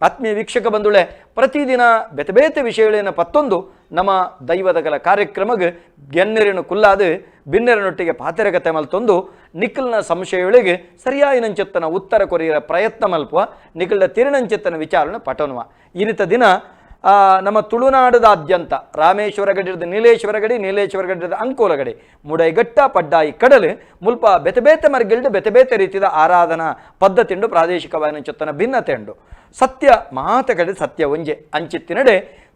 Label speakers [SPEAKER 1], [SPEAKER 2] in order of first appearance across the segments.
[SPEAKER 1] ಆತ್ಮೀಯ ವೀಕ್ಷಕ ಬಂಧುಳೆ, ಪ್ರತಿದಿನ ಬೇತೆ ಬೇತೆ ವಿಷಯಗಳನ್ನ ಪತ್ತೊಂದು ನಮ್ಮ ದೈವದಗಲ ಕಾರ್ಯಕ್ರಮಗ್ ಗೆನ್ನೆರನು ಕುಲ್ಲಾದು ಬಿನ್ನೆರನೊಟ್ಟಿಗೆ ಪಾತೆರಗತೆ ಮಲ್ತೊಂದು ನಿಖಲ್ನ ಸಂಶಯಗಳಿಗೆ ಸರಿಯಾಯಿನಂಚೆತ್ತನ ಉತ್ತರ ಕೊರಿಯರ ಪ್ರಯತ್ನ ಮಲ್ಪುವ, ನಿಖಲ್ನ ತಿರುನಂಚೆತ್ತನ ವಿಚಾರಣೆ ಪಟನುವ. ಇನ್ನಿತ ದಿನ ನಮ್ಮ ತುಳುನಾಡದಾದ್ಯಂತ ರಾಮೇಶ್ವರ ಗಡಿರದ ನೀಲೇಶ್ವರ ಗಡಿ, ನೀಲೇಶ್ವರ ಗಡಿರದ ಅಂಕೋಲ ಗಡಿ, ಮುಡೈಗಟ್ಟ ಪಡ್ಡಾಯಿ ಕಡಲು ಮುಲ್ಪ ಬೆತೆ ಬೇತೆ ಮರ್ಗಿಲ್ಡು ಬೆತೆ ಬೇತೆ ರೀತಿಯ ಆರಾಧನಾ ಪದ್ಧತಿಂಡು, ಪ್ರಾದೇಶಿಕವಾದ ಭಿನ್ನತೆ ಉಂಡು. ಸತ್ಯ ಮಾತ ಕಡೆ ಸತ್ಯ ಒಂಜೆ. ಅಂಚಿತ್ತಿನಡೆ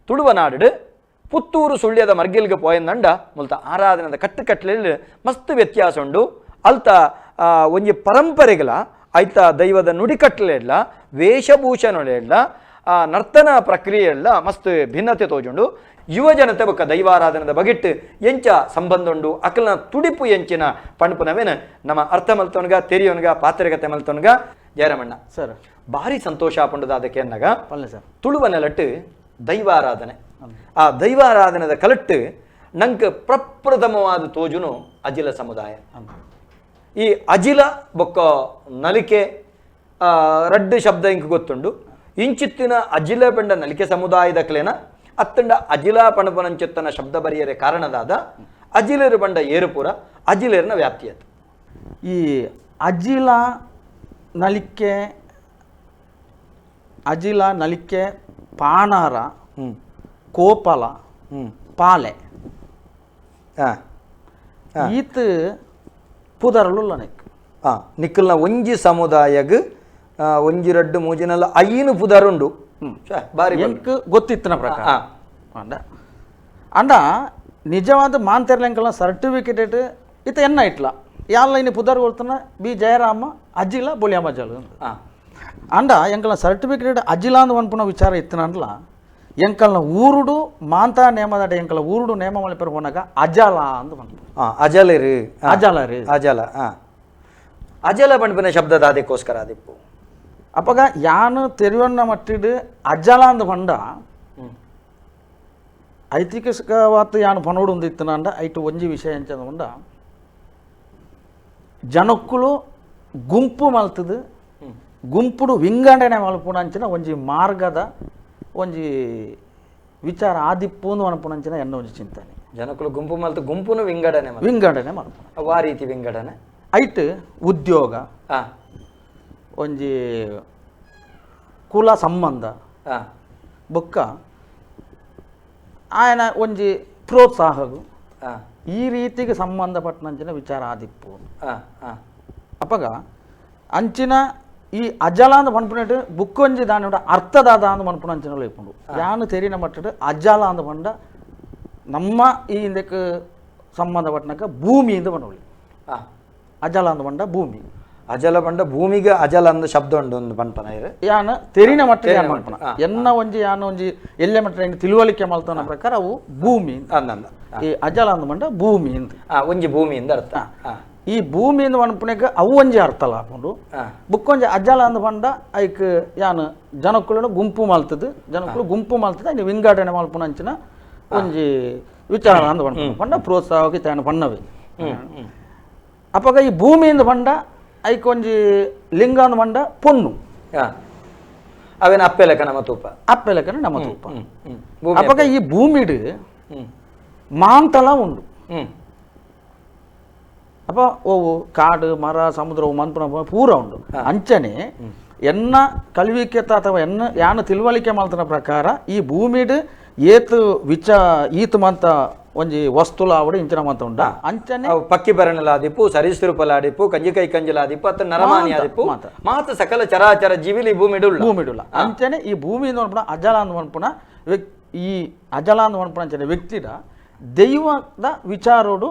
[SPEAKER 1] ತುಳುವನಾಡು ಪುತ್ತೂರು ಸುಳ್ಯದ ಮರ್ಗಿಲ್ಗೆ ಪೋಯಂದಂಡ ಮುಲ್ತ ಆರಾಧನದ ಕಟ್ಟುಕಟ್ಲೆಲ್ ಮಸ್ತ್ ವ್ಯತ್ಯಾಸ ಉಂಡು. ಅಲ್ತ ಒಂಜಿ ಪರಂಪರೆಗಳ ಐತ ದೈವದ ನುಡಿಕಟ್ಟಲೆಲ್ಲ, ವೇಷಭೂಷಣಲೆಲ್ಲ, ಆ ನರ್ತನ ಪ್ರಕ್ರಿಯೆಲ್ಲ ಮಸ್ತ್ ಭಿನ್ನತೆ ತೋಜುಂಡು. ಯುವ ಜನತೆ ಬೊಕ್ಕ ದೈವಾರಾಧನದ ಬಗೆಟ್ಟು ಎಂಚ ಸಂಬಂಧ ಉಂಡು, ಅಕಲ್ನ ತುಡಿಪು ಎಂಚಿನ ಪಣಪುನವೇನ ನಮ್ಮ ಅರ್ಥ ಮಲ್ತವನ್ಗ, ತೆರಿಯೋನ್ಗ, ಪಾತ್ರೆಗತೆ ಮಲ್ತವನ್ಗ. ಜಯರಮಣ್ಣ
[SPEAKER 2] ಸರ್,
[SPEAKER 1] ಭಾರಿ ಸಂತೋಷ ಆಪುಂಡದ ಅದಕ್ಕೆ ಎನ್ನಗ
[SPEAKER 2] ಪಲ್ಲೆ ಸರ್.
[SPEAKER 1] ತುಳುವ ನೆಲಟ್ಟು ದೈವಾರಾಧನೆ, ಆ ದೈವಾರಾಧನೆದ ಕಲಟ್ಟು ನಂಗೆ ಪ್ರಪ್ರಥಮವಾದ ತೋಜುನು ಅಜಿಲ ಸಮುದಾಯ. ಈ ಅಜಿಲ ಬೊಕ್ಕ ನಲಿಕೆ ರಡ್ಡು ಶಬ್ದ ಇಂಕ್ ಗೊತ್ತುಂಡು. ಇಂಚಿತ್ತಿನ ಅಜಿಲ ಪಂಡ ನಲಿಕೆ ಸಮುದಾಯದ ಕ್ಲೇನ ಅತ್ತಂಡ ಅಜಿಲ ಪಣಪನಂಚಿತ್ತನ ಶಬ್ದ ಬರಿಯರೆ ಕಾರಣದಾದ, ಅಜಿಲರು ಪಂಡ ಏರುಪುರ, ಅಜಿಲರ್ನ ವ್ಯಾಪ್ತಿಯತ್ತು?
[SPEAKER 2] ಈ ಅಜಿಲ ನಲಿಕೆ, ಅಜಿಲ ನಲಿಕೆ, ಪಾಣಾರ, ಕೋಪಲ, ಪಾಲೆ, ಈತ್ ಪುದರಲು ನೆಕ್.
[SPEAKER 1] ನಿಕ್ಕಲ್ನ ಒಂಜಿ ಸಮುದಾಯಗ್ ಒಂಜಿ ರಡ್ಡು ಮೂಜಿನಲ್ಲ ಐನು ಪುದರುಂಡು. ಛೆ, ಬಾರಿ ಬೊಲ್ಲು.
[SPEAKER 2] ಎಂಕ್ ಗೊತ್ತಿತ್ತಿನ ಪ್ರಕಾರ ಅಂಡ ಅಂಡ ನಿಜವಾದ ಮಾಂತೆರ್ಲೆಂಕಲ ಸರ್ಟಿಫಿಕೇಟ್ ಇತ್ತ ಎನ್ನ ಇಟ್ಲ ಯಾಲ್ಲ ಇನಿ ಪುದರ್ ಕೊಡ್ತಾನ ಬಿ ಜಯರಾಮ ಅಜಿಲ ಬೊಳಿಯಮಜಲ್. ಅಂಡ ಎಂಕಲ್ನ ಸರ್ಟಿಫಿಕೇಟ್ ಅಜಿಲ ಅಂದ್ ಪನ್ಪುನ ವಿಚಾರ ಇತ್ತನಂಡ್ಲ ಎಂಕಲ್ನ ಊರುಡು ಮಾಂತಾ ನೇಮದಾಟ, ಎಂಕಲ ಊರುಡು ನೇಮ ಮಲ್ಪೆರೆ ಪೋನಾಗ ಅಜಲ ಅಂದ್ ಪನ್ಪು.
[SPEAKER 1] ಅಜಲರು.
[SPEAKER 2] ಅಜಲರು.
[SPEAKER 1] ಅಜಲ. ಅಜಲ ಪನ್ಪಿನ ಶಬ್ದದ ಅದಕ್ಕೋಸ್ಕರ ಅದಿಪ್ಪು.
[SPEAKER 2] ಅಪಗ ಯಾನು ತೆರಿಯೊನ್ನ ಮಟ್ಟಿಡ್ ಅಜಲ ಅಂದ್ ಪಂಡ ಐತಿಹಾಸಿಕವಾತ್ ಯಾನು ಪನೋಡು ಒಂದು ಇತ್ತನಂಡ ಐಟು ಒಂಜಿ ವಿಷಯ ಎಂಚಂದ ಪಂಡ ಜನಕ್ಕುಲು ಗುಂಪು ಮಲ್ತದು ಗುಂಪುಡು ವಿಂಗಡಣೆ ಮಲ್ಪುನಂಚಿನ ಒಂಜಿ ಮಾರ್ಗದ ಒಂಜಿ ವಿಚಾರ ಆದಿಪ್ಪು ಅನ್ಪುನಂಚಿನ ಎನ್ನ ಒಂಜಿ ಚಿಂತನೆ.
[SPEAKER 1] ಜನಕುಲು ಗುಂಪು ಮಲ್ತು ಗುಂಪುನು ವಿಂಗಡಣೆ ಮಲ್ತು.
[SPEAKER 2] ವಿಂಗಡಣೆ ಮಲ್ಪುನ.
[SPEAKER 1] ಅವು ಆ ರೀತಿ ವಿಂಗಡಣೆ?
[SPEAKER 2] ಐಟ್ ಉದ್ಯೋಗ, ಒಂಜಿ ಕುಲ ಸಂಬಂಧ, ಬೊಕ್ಕ ಆಯನ ಒಂಜಿ ಪ್ರೋತ್ಸಾಹಗು ಈ ರೀತಿಗೆ ಸಂಬಂಧಪಟ್ಟಂಚಿನ ವಿಚಾರ ಆದಿಪ್ಪು.
[SPEAKER 1] ಆ ಆ
[SPEAKER 2] ಅಪಗ ಅಂಚಿನ ಈ ಅಜಲ ಅಂದ್ ಪನ್ಪುನೆಟ್ ಬುಕ್ಕೊಂಜಿ ದಾನಿ ಅರ್ಥದಾದ ಅಂದ್ ಪನ್ಪುನ ಅಂಚಿನ ಇಪ್ಪುಂಡು. ಯಾನು ತೆರಿನ ಮಟ್ಟಡ್ ಅಜಲ ಅಂದ್ ಪಂಡ ನಮ್ಮ ಈ ಇಂದಕ್ಕೆ ಸಂಬಂಧಪಟ್ಟನಕ ಭೂಮಿ ಇಂದ ಪನೊಲಿ. ಅಜಲ ಅಂದ್ ಪಂಡ ಭೂಮಿ.
[SPEAKER 1] ಅಜಲ ಪಂಡ ಭೂಮಿಗೆ ಅಜಲ ಅಂದ ಶಬ್ದ ಉಂಡು ಒಂದು ಪನ್ಪನ ಇರು?
[SPEAKER 2] ಯಾನು ತೆರಿನ ಮಟ್ಟ
[SPEAKER 1] ತೆರಿನ
[SPEAKER 2] ಯಾನ್
[SPEAKER 1] ಮಟ್ಟ,
[SPEAKER 2] ಪನ್ಪುನ ಎನ್ನ ಒಂಜಿ ಯಾನು ಒಂಜಿ ಎಲ್ಲೆ ಮಟ್ಟ ಎಂಕ್ ತಿಳುವಳಿಕೆ ಮಲ್ತನ ಪ್ರಕಾರ ಅವು ಭೂಮಿ.
[SPEAKER 1] ಅಂದಂದ.
[SPEAKER 2] ಈ ಅಜಲ ಅಂದ್ ಪಂಡ ಭೂಮಿ ಇಂದ್.
[SPEAKER 1] ಒಂಜಿ ಭೂಮಿಯಿಂದ ಅರ್ಥ.
[SPEAKER 2] ಈ ಭೂಮಿ ಇಂದ ಪನ್ಪುನೆಗ್ ಅವು ಒಂಜಿ ಅರ್ಥಲ ಆಪುಂಡು. ಬುಕ್ಕೊಂಜಿ ಅಜಲ ಅಂದ್ ಪಂಡ ಐಕ್ ಯಾನ್ ಜನಕ್ಕುలను ಗುಂಪು ಮಲ್ತದು, ಜನಕ್ಕುಲು ಗುಂಪು ಮಲ್ತದ ಐನ್ ವಿಂಗಡಣೆ ಮಲ್ಪುನ ಅಂಚಿನ ಒಂಜಿ ವಿಚಾರ ಅಂದ್ ಪನ್ಪುನ ಪಂಡ ಪ್ರೋತ್ಸಾಹಕ್ಕೆ ತಾನು ಪಣ್ಣವೆ. ಅಪಗ ಈ ಭೂಮಿಯಿಂದ ಪಂಡ ಐಕ್ ಒಂಜಿ ಲಿಂಗ ಅಂದ್ ಪಂಡ ಪೊಣ್ಣು.
[SPEAKER 1] ಅವೇನ ಅಪ್ಪೆ ಲೆಕ್ಕ ನಮ್ಮ ತೂಪ.
[SPEAKER 2] ಅಪ್ಪೆ ಲೆಕ್ಕನೆ ನಮ್ಮ ತೂಪ.
[SPEAKER 1] ಹ್ಮ್ ಹ್ಮ್ ಭೂಮಿ.
[SPEAKER 2] ಅಪಗ ಈ ಭೂಮಿಡ್ ಮಾಂತಲ ಉಂಡು. ಅಪ್ಪ ಓವು ಕಾಡು ಮರ ಸಮುದ್ರ ಅವು ಮನ್ಪುನ ಪೂರ ಉಂಡು. ಅಂಚನೆ ಎನ್ನ ಕಲ್ವಿಕೆತ ಅಥವಾ ಎನ್ನ ಯಾನ ತಿಳುವಳಿಕೆ ಮಲ್ತನ ಪ್ರಕಾರ ಈ ಭೂಮಿಡ್ ಏತ್ ವಿಚ ಈತ್ ಮಂತ ಒಂಜಿ ವಸ್ತುಲ ಆವಡು ಇಂಚಿನ ಮಂತ ಉಂಡ ಅಂಚನೆ
[SPEAKER 1] ಅವು ಪಕ್ಕಿ ಬರಣಲಾದಿಪ್ಪು, ಸರೀಸೃಪಲಾದಿಪ್ಪು, ಕಂಜಿಕೈ ಕಂಜಲಾದಿಪ್ಪು, ಅತ್ತ ನರಮಾನಿ ಆದಿಪ್ಪು.
[SPEAKER 2] ಮಾತ.
[SPEAKER 1] ಮಾತ ಸಕಲ ಚರಾಚರ ಜೀವಿಲಿ ಭೂಮಿಡುಳ್ಳ.
[SPEAKER 2] ಭೂಮಿಡುಲ್ಲ. ಅಂಚನೆ ಈ ಭೂಮಿ ಪನ್ಪುನ ಅಜಲ ಅಂದ್ ಪನ್ಪುನ ಈ ಅಜಲ ಅಂದ್ ಪನ್ಪುನ ಅಂಚನೆ ವ್ಯಕ್ತಿಡ ದೈವದ ವಿಚಾರೋಡು,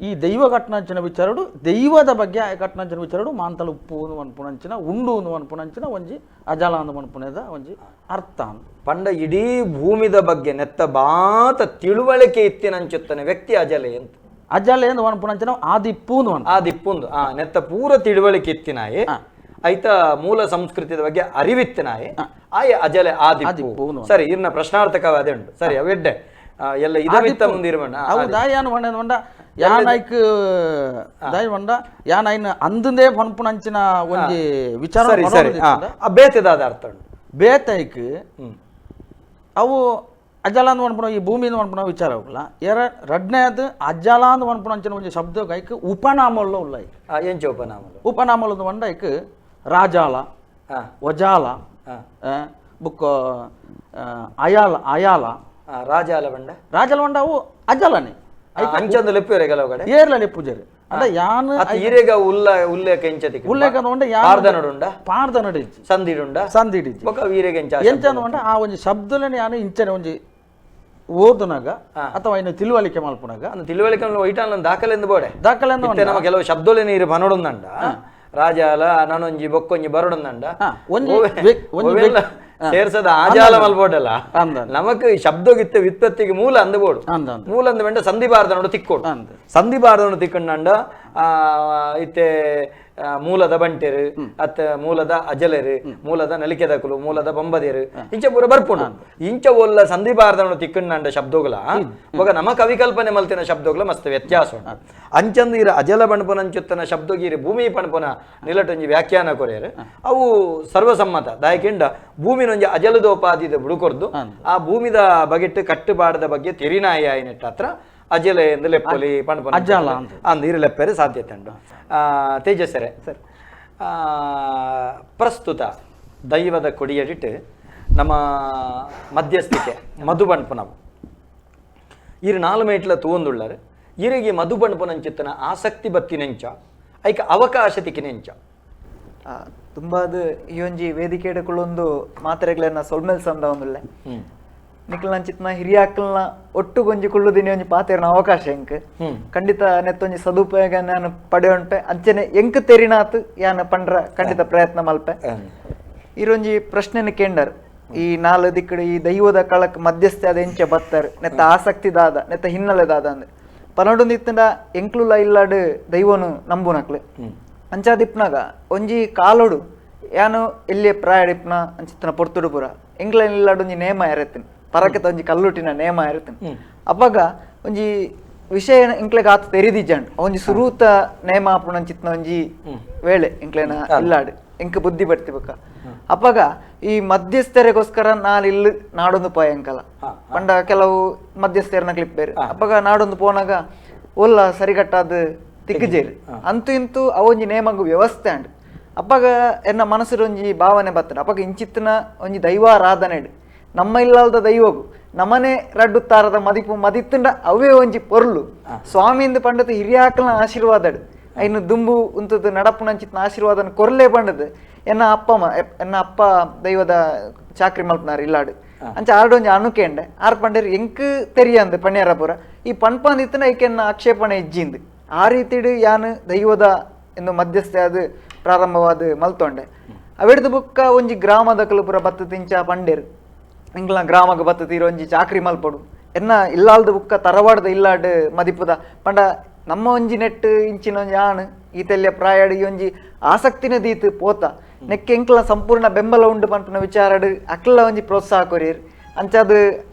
[SPEAKER 2] ಈ ದೈವ ಕಟ್ನಂಚಿನ ವಿಚಾರೋಡು, ದೈವದ ಬಗ್ಗೆ ಕಟ್ನಂಚಿನ ವಿಚಾರೋಡು ಮಾಂತಲ ಉಪ್ಪು ಪನ್ಪುನಂಚಿನ ಉಂಡು ಪನ್ಪುನಂಚಿನ ಒಂಜಿ ಅಜಲ ಅಂದ್ ಪನ್ಪುನದ ಒಂಜಿ ಅರ್ಥ ಅಂದ್.
[SPEAKER 1] ಪಂಡ ಇಡೀ ಭೂಮಿದ ಬಗ್ಗೆ ನೆತ್ತ ಬಾತ ತಿಳುವಳಿಕೆ ಇತ್ತಿನಂಚುತ್ತನೆ ವ್ಯಕ್ತಿ ಅಜಲೆ ಅಂತ.
[SPEAKER 2] ಅಜಲ ಎಂದು ಪನ್ಪುನಂಚಿನ ಆದಿಪ್ಪು ಪನ್ಪುನ.
[SPEAKER 1] ಆದಿಪ್ಪುಂದು ನೆತ್ತ ಪೂರ ತಿಳುವಳಿಕೆ ಇತ್ತಿನಾಯೆ, ಐತ ಮೂಲ ಸಂಸ್ಕೃತಿದ ಬಗ್ಗೆ ಅರಿವಿತ್ತಿನಾಯೆ ಆಯೆ ಅಜಲೆ ಆದಿಪ್ಪು.
[SPEAKER 2] ಆದಿಪ್ಪು.
[SPEAKER 1] ಸರಿ, ಇರ್ನ ಪ್ರಶ್ನಾರ್ಥಕವಾದ ಉಂಟು. ಸರಿ, ಅವೆಡ್ಡೆ ಎಲ್ಲ ಇದಮಿತ್ತ ಮುಂದಿರುವಣ್ಣ.
[SPEAKER 2] ಅವು ದಾಯಾನು ಪಂಡ ಪಂಡ ಯಾನ್ ಐಕ್ ದಾಯಿ ಪಂಡ ಯಾನ್ ಐನ್ ಅಂದಂದೇ ಪನ್ಪುನಂಚಿನ ಒಂಜಿ ವಿಚಾರ.
[SPEAKER 1] ಸರಿ ಸರಿ, ಬೇತೆದಾದ ಅರ್ಥ ಉಂಟು.
[SPEAKER 2] ಬೇತೈಕ್ ಅವು ಅಜ್ಜಾಲ ಅಂದ್ ಪನ್ಪುನ ಈ ಭೂಮಿಂದ ಪನ್ಪುನ ವಿಚಾರ ಅವಲ್ಲ. ರಡ್ನೇ ಅದು ಅಜ್ಜಾಲ ಅಂದ್ ಪನ್ಪುನ ಅಂಚಿನ ಒಂಜಿ ಶಬ್ದ ಐಕ್ ಉಪನಾಮಲ್ಲ ಉಲ್ಲ.
[SPEAKER 1] ಎಂಚ ಉಪನಾಮಲು?
[SPEAKER 2] ಉಪನಾಮಲು ಪಂಡ ಐಕ್ ರಾಜಾಲ, ವಜಾಲ, ಬುಕ್ಕ ಅಯಾಲ. ಅಯಾಲ
[SPEAKER 1] ರಾಜಾಲ ಬಂಡ,
[SPEAKER 2] ರಾಜಾಲ ಬಂಡ ಅವು ಅಜ್ಜಾಲನೆ.
[SPEAKER 1] ಅಂಚಂದು ಲೆಪ್ಪುವೆರೆ ಕೆಲವು ಕಡೆ,
[SPEAKER 2] ಏರ್ಲ ಲೆಪ್ಪುಜೆರ್. ಅಂಡ ಯಾನ್
[SPEAKER 1] ಈರೆಗ ಉಲ್ಲ ಉಲ್ಲೇಖ ಎಂಚ
[SPEAKER 2] ಉಲ್ಲೇಖ ಪಂಡ
[SPEAKER 1] ಪಾರ್ದನಡುಂಡ,
[SPEAKER 2] ಪಾರ್ದನಡಿಜ್ಜಿ,
[SPEAKER 1] ಸಂದಿಡುಂಡ,
[SPEAKER 2] ಸಂದಿಡಿಜ್ಜಿ.
[SPEAKER 1] ಬೊಕ್ಕ ಈರೆಗ ಎಂಚ
[SPEAKER 2] ಎಂಚ ಪಂಡ ಆ ಒಂಜಿ ಶಬ್ದಲೆನೆ ಯಾನ್ ಇಂಚನೆ ಒಂಜಿ ಓದುನಾಗ ಅಥವಾ ಇನ್ನು ತಿಳುವಳಿಕೆ ಮಲ್ಪುನಾಗ
[SPEAKER 1] ತಿಳುವಳಿಕೆ ಒಯ್ಟಾನ್ ದಾಖಲೆ ಎಂದು ಬೋಡೆ
[SPEAKER 2] ದಾಖಲೆ
[SPEAKER 1] ನಮ್ಮ ಕೆಲವು ಶಬ್ದಲೆನೆ ಈರು ಬನೊಡುಂದಂಡ. ರಾಜಾಲ ನಾನೊಂಜಿ ಬೊಕ್ಕೊಂಜಿ ಬರಡುಂದಂಡ ಸೇರ್ಸದ ಆಜಾಲ ಮಲ್ಬೋಡಲ್ಲ. ನಮಕ್ ಶಬ್ದಗಿತ್ತ ವ್ಯುತ್ಪತ್ತಿಗೆ ಮೂಲ ಅಂದಬೋಡು. ಮೂಲ ಅಂದ ಬೆಂಡ ಸಂಧಿಬಾರ್ದನೋಡು ತಿಕ್ಕೋಡು. ಸಂಧಿಬಾರ್ದನೋಡು ತಿಕ್ಕಂಡ ಇತ್ತೆ ಮೂಲದ ಬಂಟೆರು, ಅತ್ತ ಮೂಲದ ಅಜಲೆರು, ಮೂಲದ ನಲಿಕೆದಕುಲು, ಮೂಲದ ಬಂಬದೇರು, ಇಂಚ ಪೂರ ಬರ್ಪುಂಡು. ಇಂಚ ಒಲ್ಲ ಸಂಧಿಬಾರ್ದನೋಡು ತಿಕ್ಕಂಡ ಶಬ್ದಗಳ ಬೊಕ ನಮ್ಮ ಕವಿಕಲ್ಪನೆ ಮಲ್ತಿನ ಶಬ್ದಗಳ ಮಸ್ತ್ ವ್ಯತ್ಯಾಸ ಉಂಟು. ಅಂಚಂದು ಇರ ಅಜಲ ಬಣ್ಪುನಂಚುತ್ತನ ಶಬ್ದಗೀರಿ ಭೂಮಿ ಪಣಪುನ ನಿಲಟೊಂಜಿ ವ್ಯಾಖ್ಯಾನ ಕೊರೆಯರು ಅವು ಸರ್ವಸಮ್ಮತ. ದಾಯಕಿಂಡ ಭೂಮಿನೊಂಜಿ ಅಜಲದೋಪಾದಿದ ಬುಡುಕೊರ್ದು ಆ ಭೂಮಿದ ಬಗೆಟ್ಟು ಕಟ್ಟುಪಾಡದ ಬಗ್ಗೆ ತೆರಿನಾಯಿ ಆಯಿನೆಟ್ಟ ಹತ್ರ ಅಜಲೆ ಎಂದು ಲೆಪ್ಪೊಲಿ ಪಣಪುನ
[SPEAKER 2] ಅಜಲ
[SPEAKER 1] ಅಂದು ಇರು ಲೆಪ್ಪರೆ ಸಾಧ್ಯತೆ ಉಂಟು. ತೇಜಸ್ಸರೆ ಸರ್, ಪ್ರಸ್ತುತ ದೈವದ ಕೊಡಿಯಡಿಟ್ಟು ನಮ್ಮ ಮಧ್ಯಸ್ಥಿಕೆ ಮಧು ಬಣ್ಪುನವು ಇರು ನಾಲು ಮೇಟ್ಲ ತೂವೊಂದುಳ್ಳರು. ಇರಿಗೆ ಮಧು ಬಣ್ಪುನಂಚಿತ್ತನ ಆಸಕ್ತಿ ಬತ್ತಿನೆಂಚ, ಐಕ ಅವಕಾಶ ತಿಕ್ಕಿನೆಂಚ?
[SPEAKER 3] ತುಂಬ ಅದು ಈ ಒಂಜಿ ವೇದಿಕೆಡಕುಳೊಂದು ಮಾತ್ರೆಗಳನ್ನ ಸೊಲ್ಮೆಲ್ ಸಂದ ಒಂದುಳ್ಳೆ ನಿಕ್ಲಂಚಿತ್ನ ಹಿರಿಯಾಕಲ್ನ ಒಟ್ಟು ಗೊಂಜಿ ಕುಳ್ಳುದಿನಿ ಒಂಜಿ ಪಾತೆರ್ನ ಅವಕಾಶ ಎಂಕ್ ಖಂಡಿತ ನೆತ್ತೊಂಜಿ ಸದುಪಯೋಗ ನಾನು ಪಡೆಯೊಂಟೆ. ಅಂಚನೆ ಎಂಕ್ ತೆರಿನಾತ್ ಯಾನ ಪಂಡ್ರ ಖಂಡಿತ ಪ್ರಯತ್ನ ಮಲ್ಪೆ. ಇರೊಂಜಿ ಪ್ರಶ್ನೆನ ಕೇಂಡರ್, ಈ ನಾಲ್ ದಿಕ್ಕಡು ಈ ದೈವದ ಕಳಕ್ ಮಧ್ಯಸ್ಥೆ ಅದ ಎಂಚ ಬತ್ತರ್, ನೆತ್ತ ಆಸಕ್ತಿ ದಾದ, ನೆತ್ತ ಹಿನ್ನೆಲೆ ದಾದ ಅಂದ್ ಪನ್ನೊಂದು ಇತ್ತಂಡ ಎಂಕ್ಲುಲ ಇಲ್ಲಾಡು ದೈವನು ನಂಬುನಕ್ಲು. ಅಂಚಾದಿಪ್ನಾಗ ಒಂಜಿ ಕಾಲೋಡು ಯಾನು ಎಲ್ಲಿ ಪ್ರಾಯಡಿಪ್ನ ಅಂಚಿತ್ತನ ಪೊರ್ತುಡು ಪುರ ಎಂಕ್ಲ ಇಲ್ಲಾಡು ಒಂಜಿ ನೇಮ ಎರೆತ್ತಿನ ಪರಕೆತ ಒಂಜಿ ಕಲ್ಲುಟಿನ ನೇಮ ಇರ್ತೇನೆ. ಅಪ್ಪಗ ಒಂಜಿ ವಿಷಯ ಎಂಕ್ಲೆಗ್ ಆತ ತೆರಿದಿಜ್ಜಂಡ್ ಒಂಜಿ ಸುರೂತ ನೇಮ ಆಪುನಂಚಿತ್ನ ಒಂಜಿ ವೇಳೆ ಎಂಕ್ಲೆನ ಇಲ್ಲಾಡು ಎಂಕ್ ಬುದ್ಧಿ ಬರ್ತಿ ಬೊಕ್ಕ. ಅಪ್ಪಗ ಈ ಮಧ್ಯಸ್ಥರಿಗೋಸ್ಕರ ನಾನ್ ಇಲ್ಲಿ ನಾಡೊಂದು ಪೋಯ ಎಂಕಲ ಪಂಡ ಕೆಲವು ಮಧ್ಯಸ್ಥರನ ಕ್ಲಿಪ್ ಬೇರೆ. ಅಪ್ಪಗ ನಾಡೊಂದು ಪೋನಾಗ ಒಲ್ಲ ಸರಿಗಟ್ಟಾದ ತಿಕ್ಕಜೇರು ಅಂತೂ ಇಂತೂ ಅವೊಂಜಿ ನೇಮಗು ವ್ಯವಸ್ಥೆ ಅಂಡ್. ಅಪ್ಪಗ ಎನ್ನ ಮನಸ್ಸುಡೊಂಜಿ ಭಾವನೆ ಬರ್ತದೆ. ಅಪ್ಪಗ ಇಂಚಿತ್ತಿನ ಒಂಜಿ ದೈವಾರಾಧನೆ ನಮ್ಮ ಇಲ್ಲದ ದೈವಗು ನಮನೆ ರಡ್ಡುತ್ತಾರದ ಮದಿಪು ಮದಿತ್ತುಂಡ ಅವೇ ಒಂಜಿ ಪೊರ್ಲು ಸ್ವಾಮಿಂದು ಪಂಡದ ಹಿರಿಯಾಕಲ್ನ ಆಶೀರ್ವಾದಡು ಐನು ದುಂಬು ಉಂತದ್ದು ನಡಪುನಂಚಿತ್ನ ಆಶೀರ್ವಾದನ ಕೊರ್ಲೆ ಪಂಡದು ಎನ್ನ ಅಪ್ಪ ಎನ್ನ ಅಪ್ಪ ದೈವದ ಚಾಕ್ರಿ ಮಲ್ಪನಾರ್ ಇಲ್ಲಾಡು ಅಂಚ ಆರ್ಡೊಂಜಿ ಅನುಕೇಂಡೆ ಆರ್ ಪಂಡೇರು ಎಂಕ್ ತೆರಿಯಂದು ಪಣ್ಯಾರಪುರ ಈ ಪನ್ಪಂದಿತ್ತನ ಐಕೆನ್ನ ಆಕ್ಷೇಪಣೆ ಇಜ್ಜಿಂದು ಆ ರೀತಿಡು ಯಾನು ದೈವದ ಎಂದು ಮಧ್ಯಸ್ಥೆ ಅದು ಪ್ರಾರಂಭವಾದ ಮಲ್ತೊಂಡೆ. ಅವೆಡ್ದು ಬುಕ್ಕ ಒಂಜಿ ಗ್ರಾಮದ ಪುರ ಬತ್ತು ತಿಂಚ ಪಂಡೇರು ಎಂಕ್ಲ ಗ್ರಾಮಗ್ ಬತ್ತು ತೀರ ಒಂಜಿ ಚಾಕ್ರಿ ಮಲ್ಪೊಡು ಎನ್ನ ಇಲ್ಲಾಲ್ದ ಬುಕ್ಕ ತರವಾಡ್ದ ಇಲ್ಲಾಡ್ ಮದಿಪುದ ಪಂಡ ನಮ್ಮ ಒಂಜಿ ನೆಟ್ ಇಂಚಿನ ಒಂಜಿ ಆಣ್ ಈ ತೆಲ್ಯ ಪ್ರಾಯಡ್ ಈ ಒಂಜಿ ಆಸಕ್ತಿನ ದೀತ್ ಪೋತ ನೆಕ್ಕೆ ಎಂಕ್ಲ ಸಂಪೂರ್ಣ ಬೆಂಬಲ ಉಂಡು ಪನ್ಪುನ ವಿಚಾರಡ್ ಅಕ್ಲ ಒಂಜಿ ಪ್ರೋತ್ಸಾಹ ಕೊರಿಯರ್ ಅಂಚಾದ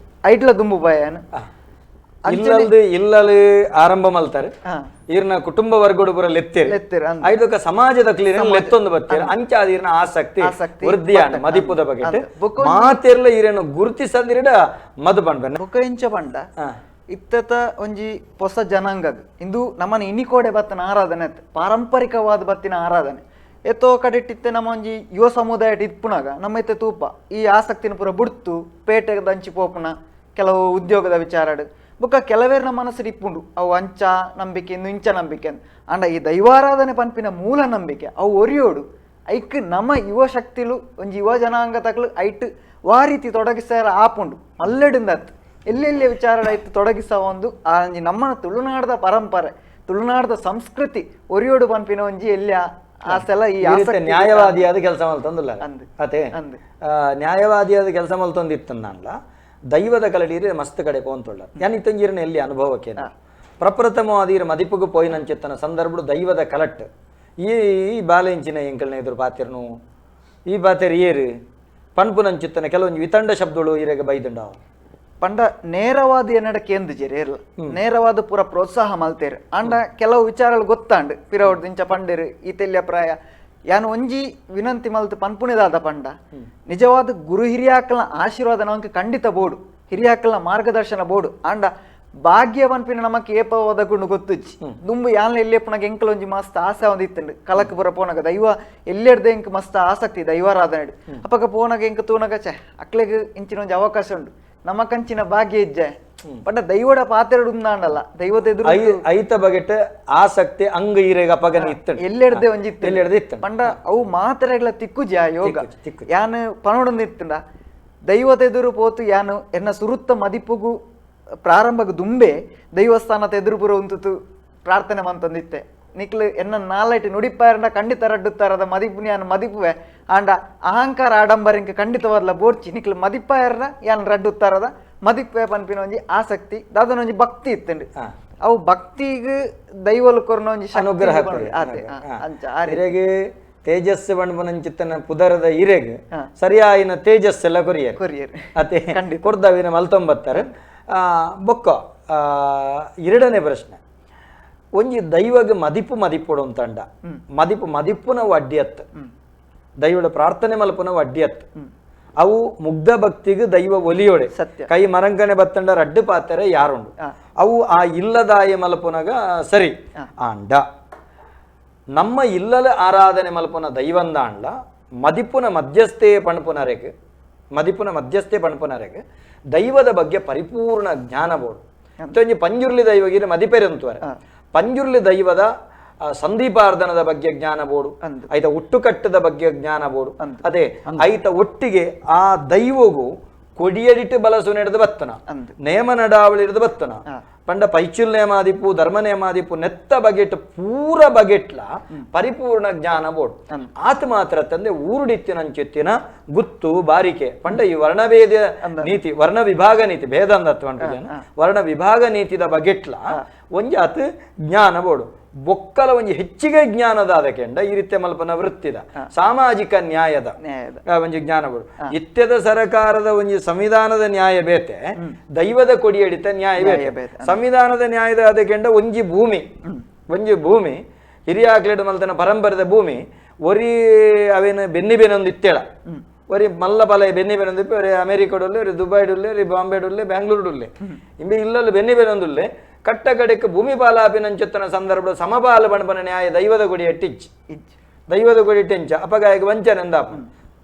[SPEAKER 3] ಐಟ್ಲ ದುಂಬು ಬಾಯನ್
[SPEAKER 1] ಇಲ್ಲಲ್ದು ಇಲ್ಲಲು ಆರಂಭ ಮಲ್ತಾರೆ ಈರ್ನ ಕುಟುಂಬ ವರ್ಗಡು ಪೂರ ಲೆತ್ತೇರು ಐದೊಕ್ಕ ಸಮಾಜದ ಕ್ಲೀರ್ ಲೆತ್ತೊಂದು ಬತ್ತೇರು ಅಂಚಾದ ಈರ್ನ ಆಸಕ್ತಿ ವೃದ್ಧಿಯಾನ ಮದಿಪುದ ಬಗ್ಗೆ ಮಾತೆರ್ಲ ಈರೇನು ಗುರುತಿಸಂದಿರಡ ಮದು ಪಂಡ
[SPEAKER 3] ಬೊಕ್ಕ ಇಂಚ ಪಂಡ ಇತ್ತತ ಒಂಜಿ ಹೊಸ ಜನಾಂಗಗ್ ಇಂದು ನಮ್ಮನ ಇನಿಕೋಡೆ ಬತ್ತಿನ ಆರಾಧನೆ ಪಾರಂಪರಿಕವಾದ ಬತ್ತಿನ ಆರಾಧನೆ ಎತ್ತೋ ಕಡೆಟ್ಟಿತ್ತೆ ನಮ್ಮ ಒಂಜಿ ಯುವ ಸಮುದಾಯ ಇಪ್ಪುನಾಗ ನಮ್ಮ ಇತ್ತೆ ತೂಪ ಈ ಆಸಕ್ತಿನ ಪೂರ ಬುಡ್ತು ಪೇಟೆದ ಅಂಚಿ ಪೋಪುನ ಕೆಲವು ಉದ್ಯೋಗದ ವಿಚಾರಡ್ ಬೊಕ್ಕ ಕೆಲವೇರ್ನ ಮನಸ್ಸು ಇಪ್ಪುಂಡು ಅವು ಅಂಚ ನಂಬಿಕೆ ಇಂದು ಇಂಚ ನಂಬಿಕೆ ಅಂದ್. ಅಂಡ ಈ ದೈವಾರಾಧನೆ ಪನ್ಪಿನ ಮೂಲ ನಂಬಿಕೆ ಅವು ಒರಿಯೋಡು ಐಕ್ ನಮ್ಮ ಯುವ ಶಕ್ತಿಲು ಒಂಜಿ ಯುವ ಜನಾಂಗ ತಕ್ಲು ಐಟ್ ವಾ ರೀತಿ ತೊಡಗಿಸಾರ ಆಪುಂಡು ಮಲ್ಲೆಡಿಂದತ್ ಎಲ್ಲೆಲ್ಲಿ ವಿಚಾರ ಐತ್ ತೊಡಗಿಸ ಒಂದು ಆ ಒಂಜಿ ನಮ್ಮನ ತುಳುನಾಡದ ಪರಂಪರೆ ತುಳುನಾಡದ ಸಂಸ್ಕೃತಿ ಒರಿಯೋಡು ಪನ್ಪಿನ ಒಂಜಿ ಎಲ್ಲಿ ಆಸೆಲ್ಲ ಈ
[SPEAKER 1] ನ್ಯಾಯವಾದಿಯಾದ ಕೆಲಸ ಮಲ್ತೊಂದುಲ್ಲ ಅದೇ ನ್ಯಾಯವಾದಿಯಾದ ಕೆಲಸ ಮಲ್ತೊಂದಿತ್ತಂದಲ್ಲ ದೈವದ ಕಲಡೀರಿ ಮಸ್ತ್ ಕಡೆ ಪೋಂತೊಳ್ಳ ಯಾನ್ ಇತ್ತಂಜೀರನ ಎಲ್ಲಿ ಅನುಭವಕ್ಕೆ ಪ್ರಪ್ರಥಮವಾದೀರ ಮದಿಪುಗು ಪೋಯಿನಂಚಿತ್ತನ ಸಂದರ್ಭಡು ದೈವದ ಕಲಟ್ ಈ ಬಾಲೆಂಚಿನ ಎಂಕಲ್ನ ಎದುರು ಪಾತಿರ್ನು ಈ ಪಾತೆರ್ ಏರು ಪನ್ಪುನಂಚಿತ್ತನ ಕೆಲವೊಂಜಿ ವಿತಂಡ ಶಬ್ದಗಳು ಈರೆಗೆ ಬೈದುಂಡ
[SPEAKER 3] ಪಂಡ ನೇರವಾದ ಎನ್ನಡ ಕೇಂದ್ರಜೇರು ಏರ್ಲ ನೇರವಾದ ಪೂರ ಪ್ರೋತ್ಸಾಹ ಮಲ್ತೇರು ಅಂಡ ಕೆಲವು ವಿಚಾರಗಳು ಗೊತ್ತಾಂಡ್ ಪಿರವಡ್ದು ಇಂಚ ಪಂಡೇರು ಈ ತೆಲ್ಯ ಪ್ರಾಯ ಯಾನ್ ಒಂಜಿ ವಿನಂತಿ ಮಲ್ತು ಪನ್ಪುನಿದಾದ ಪಂಡ ನಿಜವಾದ ಗುರು ಹಿರಿಯಾಕಲ್ನ ಆಶೀರ್ವಾದ ನಮಕ್ ಖಂಡಿತ ಬೋಡು, ಹಿರಿಯಾಕಲ್ನ ಮಾರ್ಗದರ್ಶನ ಬೋಡು. ಆಂಡ ಭಾಗ್ಯ ಪನ್ಪಿನ ನಮಕ್ ಏಪ ಒದಗುಂಡು ಗೊತ್ತುಜ್ಜಿ. ದುಂಬು ಯಾನ್ಲ ಎಲ್ಲಿ ಎಂಕಲ್ ಒಂಜಿ ಮಸ್ತ್ ಆಸೆ ಒಂದ್ ಇತ್ತುಂಡು ಕಲಕ್ ಪುರ ಪೋನಗ ದೈವ ಎಲ್ಲೆಡ್ದ ಎಂಕ್ ಮಸ್ತ್ ಆಸಕ್ತಿ ದೈವಾರಾಧನೆ. ಅಪಗ ಪೋನಗ ಎಂಕ್ ತೂನಗ ಛೆ ಅಕ್ಲೆಗ್ ಇಂಚಿನ ಒಂಜಿ ಅವಕಾಶ ಉಂಡು, ನಮಕಂಚಿನ ಭಾಗ್ಯ ಇಜ್ಜೆ. ಪಂಡ ದೈವಡ ಪಾತೆರಡು ಉಂದಾಂಡಲ್ಲ ದೈವದ ಎದುರು
[SPEAKER 1] ಐತ ಬಗೆಟ್ ಆಸಕ್ತಿ ಅಂಗ ಈರೆಗ ಅಪಗನೆ ಇತ್ತು
[SPEAKER 3] ಎಲ್ಲೆಡ್ದೆ ಒಂಜಿ ಇತ್ತು. ಪಂಡ ಅವು ಮಾತೆರೆಗ್ಲ ತಿಕ್ಕುಜಿ ಆ ಯೋಗ. ಯಾನ್ ಪನೊಡೊಂದು ಇತ್ತುಂಡ ದೈವದ ಎದುರು ಪೋತು ಯಾನು ಎನ್ನ ಸುರುತ್ತ ಮದಿಪುಗು ಪ್ರಾರಂಭಕ್ಕೆ ದುಂಬೆ ದೈವಸ್ಥಾನದ ಎದುರು ಪುರ ಉಂತುತು ಪ್ರಾರ್ಥನೆ ಮಂತಂದಿತ್ತೆ. ನಿಕ್ಲು ಎನ್ನ ನಾಲೈಟ್ ನುಡಿಪಾರಂಡ ಖಂಡಿತ ರಡ್ಡುತ್ತಾರದ ಮದಿಪು ಯಾನ್ ಮದಿಪುವೆ. ಆಂಡ ಅಹಂಕಾರ ಆಡಂಬರಿಂಕ ಖಂಡಿತವಾದ್ಲ ಬೋರ್ಚಿ ನಿಕ್ಲು ಮದಿಪಾಯರ್ನ ಯಾನ್ ರಡ್ಡುತ್ತಾರದ ಮದಿಪುವೆ ಪನ್ಪಿನ ಒಂಜಿ ಆಸಕ್ತಿ ದಾದನ ಒಂಜಿ ಭಕ್ತಿ ಇತ್ತುಂಡು. ಅವು ಭಕ್ತಿಗ್ ದೈವಲು ಕೊರ್ನ ಒಂಜಿ
[SPEAKER 1] ಅನುಗ್ರಹ ತೇಜಸ್ಸು ಬಣ್ಪುನಂಚಿತ್ತನ ಪುದರದ ಇರೆಗ್ ಸರಿಯಾಯಿನ ತೇಜಸ್ಸೆಲ್ಲ ಕೊರಿಯರ್
[SPEAKER 3] ಕೊರಿಯರ್
[SPEAKER 1] ಅತೆ ಕೊರ್ದವಿನ ಮಲ್ತೊಂಬತ್ತಾರೆ. ಬೊಕ್ಕ ಎರಡನೇ ಪ್ರಶ್ನೆ, ಒಂಜಿ ದೈವಗ್ ಮದಿಪು ಮದಿಪುಡು ಅಂತಂಡ ಮದಿಪು ಮದಿಪುನ ಅಡ್ಡಿಯತ್ತು, ದೈವಡ ಪ್ರಾರ್ಥನೆ ಮಲ್ಪುನ ಅಡ್ಡಿಯತ್ತು, ಅವು ಮುಗ್ಧ ಭಕ್ತಿಗೆ ದೈವ ಒಲಿಯೋಡೆ ಕೈ ಮರಂಗನೆ ಬತ್ತಂಡ ರಡ್ಡು ಪಾತ್ರೆ ಯಾರುಂಡು ಅವು ಆ ಇಲ್ಲದಾಯ ಮಲ್ಪುನಗ ಸರಿ. ಆಂಡ ನಮ್ಮ ಇಲ್ಲಲ ಆರಾಧನೆ ಮಲ್ಪುನ ದೈವಂದಾಂಡ್ಲ ಮದಿಪುನ ಮಧ್ಯಸ್ಥೆ ಪಣ್ಪುನರೆಗ್ ಮದಿಪುನ ಮಧ್ಯಸ್ಥೆ ಪಣ್ಪುನರೆಗ್ ದೈವದ ಬಗ್ಗೆ ಪರಿಪೂರ್ಣ ಜ್ಞಾನ ಬೋಡು. ಒಂಜಿ ಪಂಜುರ್ಲಿ ದೈವಗಿರಿ ಮದಿಪೆರಂತುವರೆ ಪಂಜುರ್ಲಿ ದೈವದ ಸಂದೀಪಾರ್ಧನದ ಬಗ್ಗೆ ಜ್ಞಾನ ಬೋಡು, ಐತ ಹುಟ್ಟುಕಟ್ಟದ ಬಗ್ಗೆ ಜ್ಞಾನ ಬೋಡು, ಅದೇ ಐತ ಒಟ್ಟಿಗೆ ಆ ದೈವಗೂ ಕೊಡಿಯಡಿಟ್ಟು ಬಲಸು ನಡೆದು ಬತ್ತನ ನೇಮ ನಡಾವಳಿ ಹಿಡಿದು ಬತ್ತನ ಪಂಡ ಪೈಚುಲ್ ನೇಮಾದಿಪು ಧರ್ಮ ನೇಮಾದಿಪು ನೆತ್ತ ಬಗೆಟ್ ಪೂರ ಬಗೆಟ್ಲ ಪರಿಪೂರ್ಣ ಜ್ಞಾನ ಬೋಡು. ಆತ ಮಾತ್ರ ತಂದೆ ಊರುಡಿತ್ತಿನಂಚೆತ್ತಿನ ಗುತ್ತು ಬಾರಿಕೆ ಪಂಡ ಈ ವರ್ಣಭೇದ ನೀತಿ ವರ್ಣ ವಿಭಾಗ ನೀತಿ ಭೇದ ಅಂದತ್ವ ವರ್ಣ ವಿಭಾಗ ನೀತಿದ ಬಗೆಟ್ಲ ಒಂಜಾತ ಜ್ಞಾನ ಬೋಡು. ಬೊಕ್ಕಲ ಒಂಜಿ ಹೆಚ್ಚಿಗೆ ಜ್ಞಾನದ ಅದಕ್ಕೆಂಡ ಈ ರೀತಿಯ ಮಲ್ಪನ ವೃತ್ತಿದ ಸಾಮಾಜಿಕ ನ್ಯಾಯದ ಒಂಜಿ ಜ್ಞಾನ ಬೋಡು. ಇತ್ಯದ ಸರಕಾರದ ಒಂಜಿ ಸಂವಿಧಾನದ ನ್ಯಾಯ ಬೇತೆ, ದೈವದ ಕೊಡಿಯಡಿತ ನ್ಯಾಯ ಬೇತೆ. ಸಂವಿಧಾನದ ನ್ಯಾಯದ ಅದಕ್ಕೆಂಡ ಒಂಜಿ ಭೂಮಿ ಒಂಜಿ ಭೂಮಿ ಹಿರಿಯಾಕ್ಲೆಡ್ ಮಲ್ತನ ಪರಂಪರೆದ ಭೂಮಿ ಒರಿ ಅವೇನು ಬೆನ್ನಿ ಬೆನ್ನೊಂದು ಇತ್ತೇಳ ಒರಿ ಮಲ್ಲ ಬಲ ಬೆನ್ನಿ ಬೆನ್ನೊಂದು ಒರಿ ಅಮೆರಿಕಡುಲ್ಲೆ ಒರಿ ದುಬೈಡುಲ್ಲೆ ಒರಿ ಬಾಂಬೆಡುಲ್ಲೆ ಬ್ಯಾಂಗ್ಳೂರುಡುಲ್ಲೆ ಇಂಬೆ ಇಲ್ಲಲ್ಲಿ ಬೆನ್ನಿ ಬೆನ್ನೊಂದುಲ್ಲೆ ಕಟ್ಟ ಕಡೆಕ್ ಭೂಮಿ ಪಾಲಾಪಿನಂಚುತ್ತನ ಸಂದರ್ಭ ಸಮಪಾಲ ಬಣಪನ ನ್ಯಾಯ ದೈವದ ಗುಡಿ ಎಟ್ಟಿಚ್ಚಿ ದೈವದ ಗುಡಿ ಟೆಂಚ ಅಪಗಾಯಕ ವಂಚನೆ ಅಂದಾಪ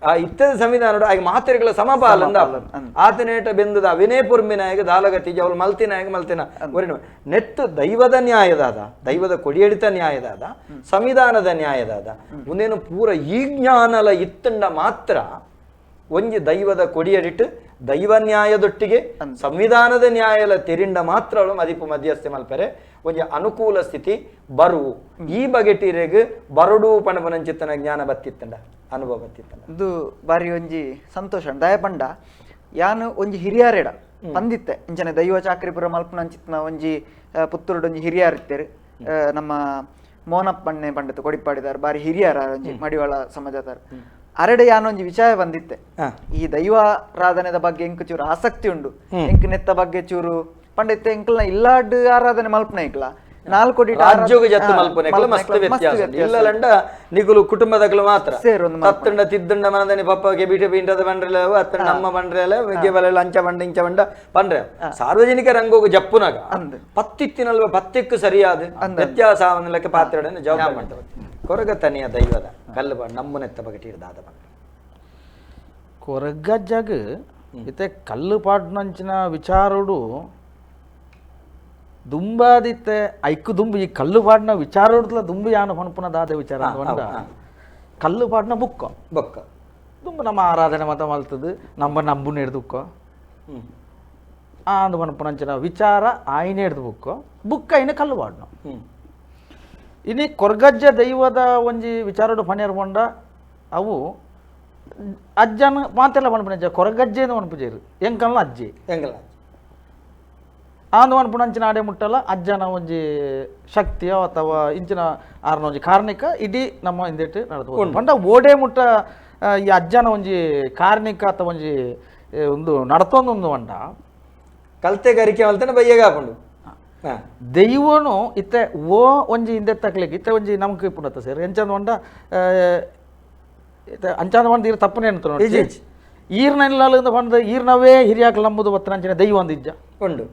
[SPEAKER 1] ಆ ಇತ್ತದ ಸಂವಿಧಾನ ಆಗ ಮಾತೆರೆಗಳ ಸಮಪಾಲ ಅಂದಾಪ ಆತನೇಟ ಬೆಂದದ ವಿನಯ ಪುರ್ಮಿನಾಯಕ ದಾಲಗತಿ ಅವಳು ಮಲ್ತಿನಾಯಕ ಮಲ್ತಿನ ಒರಿನ ನೆಟ್ಟು ದೈವದ ನ್ಯಾಯದಾದ ದೈವದ ಕೊಡಿಯಡಿತ ನ್ಯಾಯದಾದ ಸಂವಿಧಾನದ ನ್ಯಾಯದಾದ ಒಂದೇನು ಪೂರ ಈ ಜ್ಞಾನಲ ಇತ್ತಂಡ ಮಾತ್ರ ಒಂಜಿ ದೈವದ ಕೊಡಿಯಡಿಟ್ಟು ದೈವ ನ್ಯಾಯದೊಟ್ಟಿಗೆ ಸಂವಿಧಾನದ ನ್ಯಾಯಲ ತೆರಿಂಡ ಮಾತ್ರ ಅವಳು ಮದಿಪು ಮಧ್ಯಸ್ಥೆ ಮಲ್ಪರೆ ಒಂಜಿ ಅನುಕೂಲ ಸ್ಥಿತಿ ಬರುವು. ಈ ಬಗೆಟಿರೆಗ್ ಬರಡು ಪಣಪನಂಚಿತ್ತನ ಜ್ಞಾನ ಬತ್ತಿತ್ತಂಡ ಅನುಭವ ಬತ್ತಿತ್ತಂಡ
[SPEAKER 3] ಇದು ಬಾರಿ ಒಂಜಿ ಸಂತೋಷ. ದಯಪಂಡ ಯಾನು ಒಂಜಿ ಹಿರಿಯಾರೆಡ ಪಂದಿತ್ತೆ ಇಂಚನೆ ದೈವ ಚಾಕ್ರಿಪುರ ಮಲ್ಪನಂಚಿತ್ತನ ಒಂಜಿ ಪುತ್ತೂರುಡು ಒಂಜಿ ಹಿರಿಯಾರ್ ಇತ್ತೇರು ನಮ್ಮ ಮೋನಪ್ಪಣ್ಣೆ ಪಂಡಿತ ಕೊಡಿಪಾಡಿದಾರ್ ಬಾರಿ ಹಿರಿಯರ ಒಂಜಿ ಮಡಿವಾಳ ಸಮಾಜದಾರ್. ಅರಡೆ ಯಾನೊಂಜಿ ವಿಚಾರ ಬಂದಿತ್ತೆ ಈ ದೈವಾರಾಧನೆದ ಬಗ್ಗೆ ಎಂಕ್ ಚೂರು ಆಸಕ್ತಿ ಉಂಡು, ಎಂಕ್ ನೆತ್ತ ಬಗ್ಗೆ ಚೂರು ಪಂಡಿತ್ತೆ ಎಂಕಲ್ನ ಇಲ್ಲಾಡ್ ಆರಾಧನೆ ಮಲ್ಪನ ಇಕ್ಲ ನಾಲ್ಕು
[SPEAKER 1] ನಿಗುಲು ಕುಟುಂಬದಗಳು ಮಾತ್ರ ತತ್ತಂಡ ತಿದ್ದಂಡ ಮನದನಿ ಪಪ್ಪಗೆ ಬೀಟ ಬೀಂಟದ ಬಂಡ್ರೆಲ್ಲ ಅತ್ತಂಡ ನಮ್ಮ ಬಂಡ್ರೆಲ್ಲ ಅಂಚ ಬಂಡ ಇಂಚ ಬಂಡ ಪಂಡ್ರೆ ಸಾರ್ವಜನಿಕ ರಂಗೋಗು ಜಪ್ಪುನಾಗ ಪತ್ತಿತ್ತಿನಲ್ವ ಪತ್ತಿಕ್ಕು ಸರಿಯಾದ ವ್ಯತ್ಯಾಸ ಲೆಕ್ಕ ಪಾತ್ರ ಜವಾಬ್ದಾರಿ ಮಾಡ್ತಾರೆ. ಕೊರಗ ತನಿಯ ದೈವದ ಕಲ್ಲು ಬಣ್ಣ ನಮ್ಮನೆತ್ತ ಬಗೆಟಿ ದಾದ ಬಂಡ
[SPEAKER 2] ಕೊರಗಜ್ಜಗ್ ಇತ್ತೆ ಕಲ್ಲು ಪಾಡ್ನಂಚಿನ ವಿಚಾರುಡು ದುಂಬಾದಿತ್ತೆ ಐಕ್ಕು ದುಂಬು ಈ ಕಲ್ಲು ಪಾಡ್ನ ವಿಚಾರಡ್ಲ ದುಂಬು ಯಾನು ಪನ್ಪುನ ದಾದ ವಿಚಾರ ಅಂದ ಕಲ್ಲು ಪಾಡ್ನ ಬುಕ್ಕ
[SPEAKER 1] ಬೊಕ್ಕ
[SPEAKER 2] ದುಂಬು ನಮ್ಮ ಆರಾಧನೆ ಮತ ಮಲ್ತದು ನಮ್ಮ ನಂಬುನ ಹಿಡ್ದು ಅಂದು ಪನ್ಪುನಂಚಿನ ವಿಚಾರ ಆಯ್ನೆ ಹಿಡ್ದು ಬುಕ್ಕ ಬುಕ್ಕ ಐನ ಕಲ್ಲು ಪಾಡ್ನ. ಇನಿ ಕೊರಗಜ್ಜ ದೈವದ ಒಂಜಿ ವಿಚಾರಡು ಪಣಿಯರ್ ಪಂಡ ಅವು ಅಜ್ಜನ ಮಾತೆಲ್ಲ ಪನ್ಪುನಜ್ಜ ಕೊರಗಜ್ಜೆಂದು ಪನ್ಪುಜೇರು ಎಂಕಲ್ನ ಅಜ್ಜಿ
[SPEAKER 1] ಎಂಕಲ್ನ
[SPEAKER 2] ಆಂದು ಪನ್ಪುನಂಚಿನ ಆಡೆ ಮುಟ್ಟಲ್ಲ ಅಜ್ಜನ ಒಂಜಿ ಶಕ್ತಿಯೋ ಅಥವಾ ಇಂಚಿನ ಆರ್ನ ಒಂಜಿ ಕಾರ್ಣಿಕ ಇಡೀ ನಮ್ಮ ಹಿಂದೆಟ್ಟು ನಡೆದು ಪಂಡ ಓಡೆ ಮುಟ್ಟ ಈ ಅಜ್ಜನ ಒಂಜಿ ಕಾರ್ಣಿಕ ಅಥವಾ ಒಂಜಿ ಒಂದು ನಡತೊಂದೊಂದು ಪಂಡ
[SPEAKER 1] ಕಲ್ತೆಗಾರಿಕೆ ಮಲ್ತನ ಬಯ್ಯಗಾಪುಂಡು.
[SPEAKER 2] ದೈವನು ಇತ್ತೆ ಓ ಒಂಜಿ ಹಿಂದೆ ತಕ್ಲಿಕ್ಕೆ ಇತ್ತೆ ಒಂಜಿ ನಮಕ್ ಇಪ್ಪುನತ್ತ ಸರ್ ಎಂಚಂದ ಒಂಡ ಇತ್ತೆ ಅಂಚಾಂದ ಒಂಡ ಈರ್ ತಪ್ಪನೆ ಅಂತ ನೋಡಿ ಈರ್ನ ಇಲ್ಲ ಬಂದ ಈರ್ನವೇ ಹಿರಿಯಾಕ್ಲು ನಂಬುದು ಬತ್ತನಂಚಿನ ದೈವ ಒಂದು ಇಜ್ಜ
[SPEAKER 1] ಉಂಡು.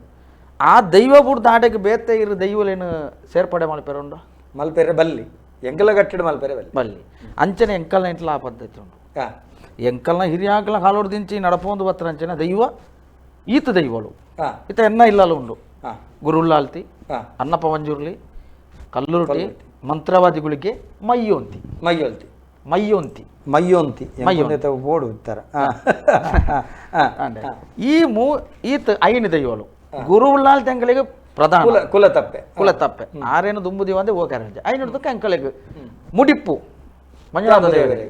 [SPEAKER 2] ಆ ದೈವ ಬುಡ್ದು ಆಟಕ್ಕೆ ಬೇತೆ ಇರು ದೈವಲೇನು ಸೇರ್ಪಡೆ ಮಲ್ಪೆರೆ ಉಂಡು
[SPEAKER 1] ಮಲ್ಪೆರೆ ಬಲ್ಲಿ ಎಂಕಲ ಕಟ್ಟಿಡು ಮಲ್ಪೆರೆ ಬಲ್ಲಿ
[SPEAKER 2] ಬಲ್ಲಿ ಅಂಚನೆ ಎಂಕಲ್ನ ಇಂಟ್ಲ ಆ ಪದ್ಧತಿ ಉಂಡು. ಎಂಕಲ್ನ ಹಿರಿಯಾಕ್ಲ ಕಾಲೋಡು ದಿಂಚಿ ನಡಪೊಂದು ಬತ್ತನಂಚಿನ ದೈವ ಈತ ದೈವಳು ಈತ ಎನ್ನ ಇಲ್ಲಲು ಉಂಡು. ಗುರುಲ್ಲಾಲ್ತಿ, ಅನ್ನಪ್ಪ ಮಂಜುರ್ಲಿ, ಕಲ್ಲುರುಟಿ, ಮಂತ್ರವಾದಿಗಳಿಗೆ ಮಯ್ಯೋಂತಿ
[SPEAKER 1] ಮಯ್ಯೋಲ್ತಿ
[SPEAKER 2] ಮಯ್ಯೋಂತಿ
[SPEAKER 1] ಮಯ್ಯೋಂತಿ ಮಯ್ಯೋಂತಿ ಬೋಡು ಉತ್ತರ.
[SPEAKER 2] ಈ ಈತ ಐನು ದೈವಳು ಗುರುವುಲ್ಲಾಲ್ ತೆಂಗಳಿಗೆ ಪ್ರಧಾನ
[SPEAKER 1] ಕುಲ ತಪ್ಪೆ
[SPEAKER 2] ಕುಲ ತಪ್ಪೆ ಆರೇನು ದುಂಬು ದಿವ ಅಂದ್ರೆ ಹೋಗಾರ ಐನೂರು ಅಂಕಳಿಗೆ ಮುಡಿಪು ಮಂಜುನಾಥ ದೇವರಿಗೆ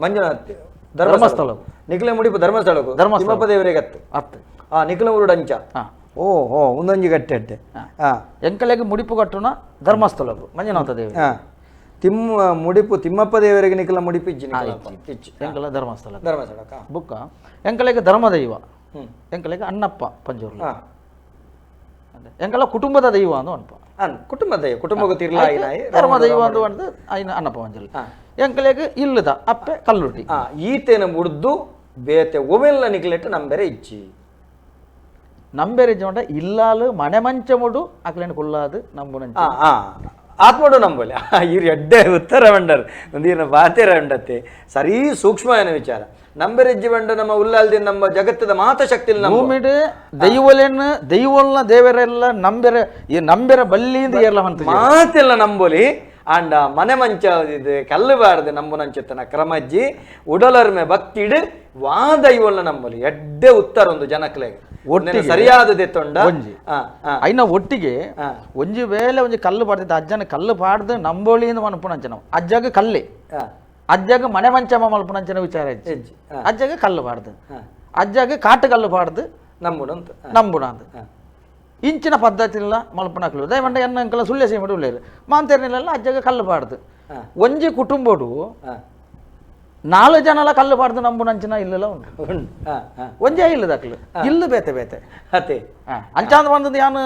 [SPEAKER 1] ಮಂಜುನಾಥ ಧರ್ಮಸ್ಥಳ ನಿಖಿಲ ಮುಡಿಪು ಧರ್ಮಸ್ಥಳಕ್ಕೂ ಧರ್ಮಸ್ಥಳ ದೇವರಿಗೆ ಅತ್ತು
[SPEAKER 2] ಅತ್ತು
[SPEAKER 1] ನಿಖಿಲ ಊರುಡು ಅಂಚ ಓ ಹೋ ಒಂದೊಂಜಿ ಗಟ್ಟಿ ಅಟ್ಟೆ
[SPEAKER 2] ಎಂಕಲೆಗೆ ಮುಡಿಪು ಕಟ್ಟುನ ಧರ್ಮಸ್ಥಳಕ್ಕೂ ಮಂಜುನಾಥ ದೇವ
[SPEAKER 1] ತಿಮ್ಮ ಮುಡಿಪು ತಿಮ್ಮಪ್ಪ ದೇವರಿಗೆ ನಿಖಿಲ ಮುಡಿಪು ಇಜ್ಜಿ
[SPEAKER 2] ಇಜ್ಜಿ ಎಂಕಲ ಧರ್ಮಸ್ಥಳ
[SPEAKER 1] ಧರ್ಮಸ್ಥಳ
[SPEAKER 2] ಬುಕ್ಕ ಎಂಕಲೆಗೆ ಧರ್ಮದೈವ ಎಂಕಲೆಗೆ ಅಣ್ಣಪ್ಪ ಪಂಜೂರ್ಲಿ ಎಂಕಲ ಕುಟುಂಬದ ದೈವ ಅಂದು ಅನ್ಪ
[SPEAKER 1] ಕುಟುಂಬ ದೈವ ಕುಟುಂಬ ಗೊತ್ತಿರಲ್ಲ
[SPEAKER 2] ಧರ್ಮ ದೈವ ಅಂದು ಅಂದು ಐನ ಅಣ್ಣಪ್ಪ ಪಂಜೂರ್ಲಿ ಎಂಕಲೆಗೆ ಇಲ್ಲದ ಅಪ್ಪೆ ಕಲ್ಲುಟ್ಟಿ
[SPEAKER 1] ಈತೇನ ಮುಡ್ದು ಬೇತೆ ಒವೆಲ್ಲ ನಿಕ್ಲೆಟ್ ನಂಬೆರೆ ಇಜ್ಜಿ
[SPEAKER 2] ನಂಬೆರೆ ಇಜ್ಜಿ ಇಲ್ಲಾಲು ಮನೆ ಮಂಚ ಮುಡು ಅಕ್ಲೇನು ಕುಲ್ಲಾದು ನಂಬುನಂಚ
[SPEAKER 1] ಆತ್ಮಡು ನಂಬಲಿ ಇರು ಎಡ್ಡೆ ಉತ್ತರ ಬಂಡರ್ ಒಂದೀರ್ನ ಬಾತೆರ ಉಂಡತ್ತೆ ಸರಿ ಸೂಕ್ಷ್ಮವಾದ ವಿಚಾರ. ನಂಬೆರೆಜ್ಜಿ ಬಂಡ ನಮ್ಮ ಉಲ್ಲಾಲ್ದಿ ನಮ್ಮ ಜಗತ್ತದ ಮಾತ ಶಕ್ತಿ
[SPEAKER 2] ಭೂಮಿಡು ದೈವಲೇನು ದೈವಲ್ನ ದೇವರೆಲ್ಲ ನಂಬೆರೆ ಈ ನಂಬೆರೆ ಬಲ್ಲಿಂದ ಏರ್ಲ ಅಂತ
[SPEAKER 1] ಮಾತೆಲ್ಲ ನಂಬೊಲಿ ಆಂಡ ಮನೆ ಮಂಚ ಇದು ಕಲ್ಲು ಬಾರದೆ ನಂಬುನಂಚಿತ್ತನ ಕ್ರಮಜ್ಜಿ ಉಡಲರ್ಮೆ ಭಕ್ತಿಡು ವಾ ದೈವಲ್ನ ನಂಬಲಿ ಎಡ್ಡೆ ಉತ್ತರ ಒಂದು ಜನಕ್ಲೆಗೆ ಒಟ್ಟಿಗೆ ಸರಿಯಾದ ತೊಂಡ
[SPEAKER 2] ಒಂಜಿ ಐನ ಒಟ್ಟಿಗೆ ಒಂಜಿ ವೇಳೆ ಒಂಜಿ ಕಲ್ಲು ಪಾಡ್ದಿದ್ದ ಅಜ್ಜನ ಕಲ್ಲು ಪಾಡ್ದು ನಂಬೋಳಿ ಮನ್ಪುನಂಚನ ಅಜ್ಜಗ ಕಲ್ಲೆ ಅಜ್ಜಗ ಮನೆ ಮಂಚಮ ಮಲ್ಪುನಂಚನ ವಿಚಾರ ಇಜ್ಜಿ. ಅಜ್ಜಗ ಕಲ್ಲು ಪಾಡ್ದು ಅಜ್ಜಗ ಕಾಟು ಕಲ್ಲು ಪಾಡ್ದು
[SPEAKER 1] ನಂಬುನಂತ
[SPEAKER 2] ನಂಬುಣ ಅಂತ ಇಂಚಿನ ಪದ್ಧತಿ ಇಲ್ಲ ಮಲ್ಪನಕ್ಲು ದಯವಂಡ ಎನ್ನ ಅಂಕಲ ಸುಳ್ಳೆ ಸೀಮೆ ಉಳ್ಳೇರು ಮಾಂತೇರ್ನಿಲ್ಲ ಅಜ್ಜಗ ಕಲ್ಲು ಪಾಡ್ದು ಒಂಜಿ ಕುಟುಂಬಡು ನಾಲು ಜನಲ ಕಲ್ಲು ಪಾಡ್ದು ನಂಬುನಂಚಿನ ಇಲ್ಲಲ್ಲ ಉಂಟು ಒಂಜೇ ಇಲ್ಲದಕ್ಲು ಇಲ್ಲು ಬೇತೆ ಬೇತೆ
[SPEAKER 1] ಅತೆ
[SPEAKER 2] ಅಂಚಾಂದ ಬಂದದ್ದು ಯಾನು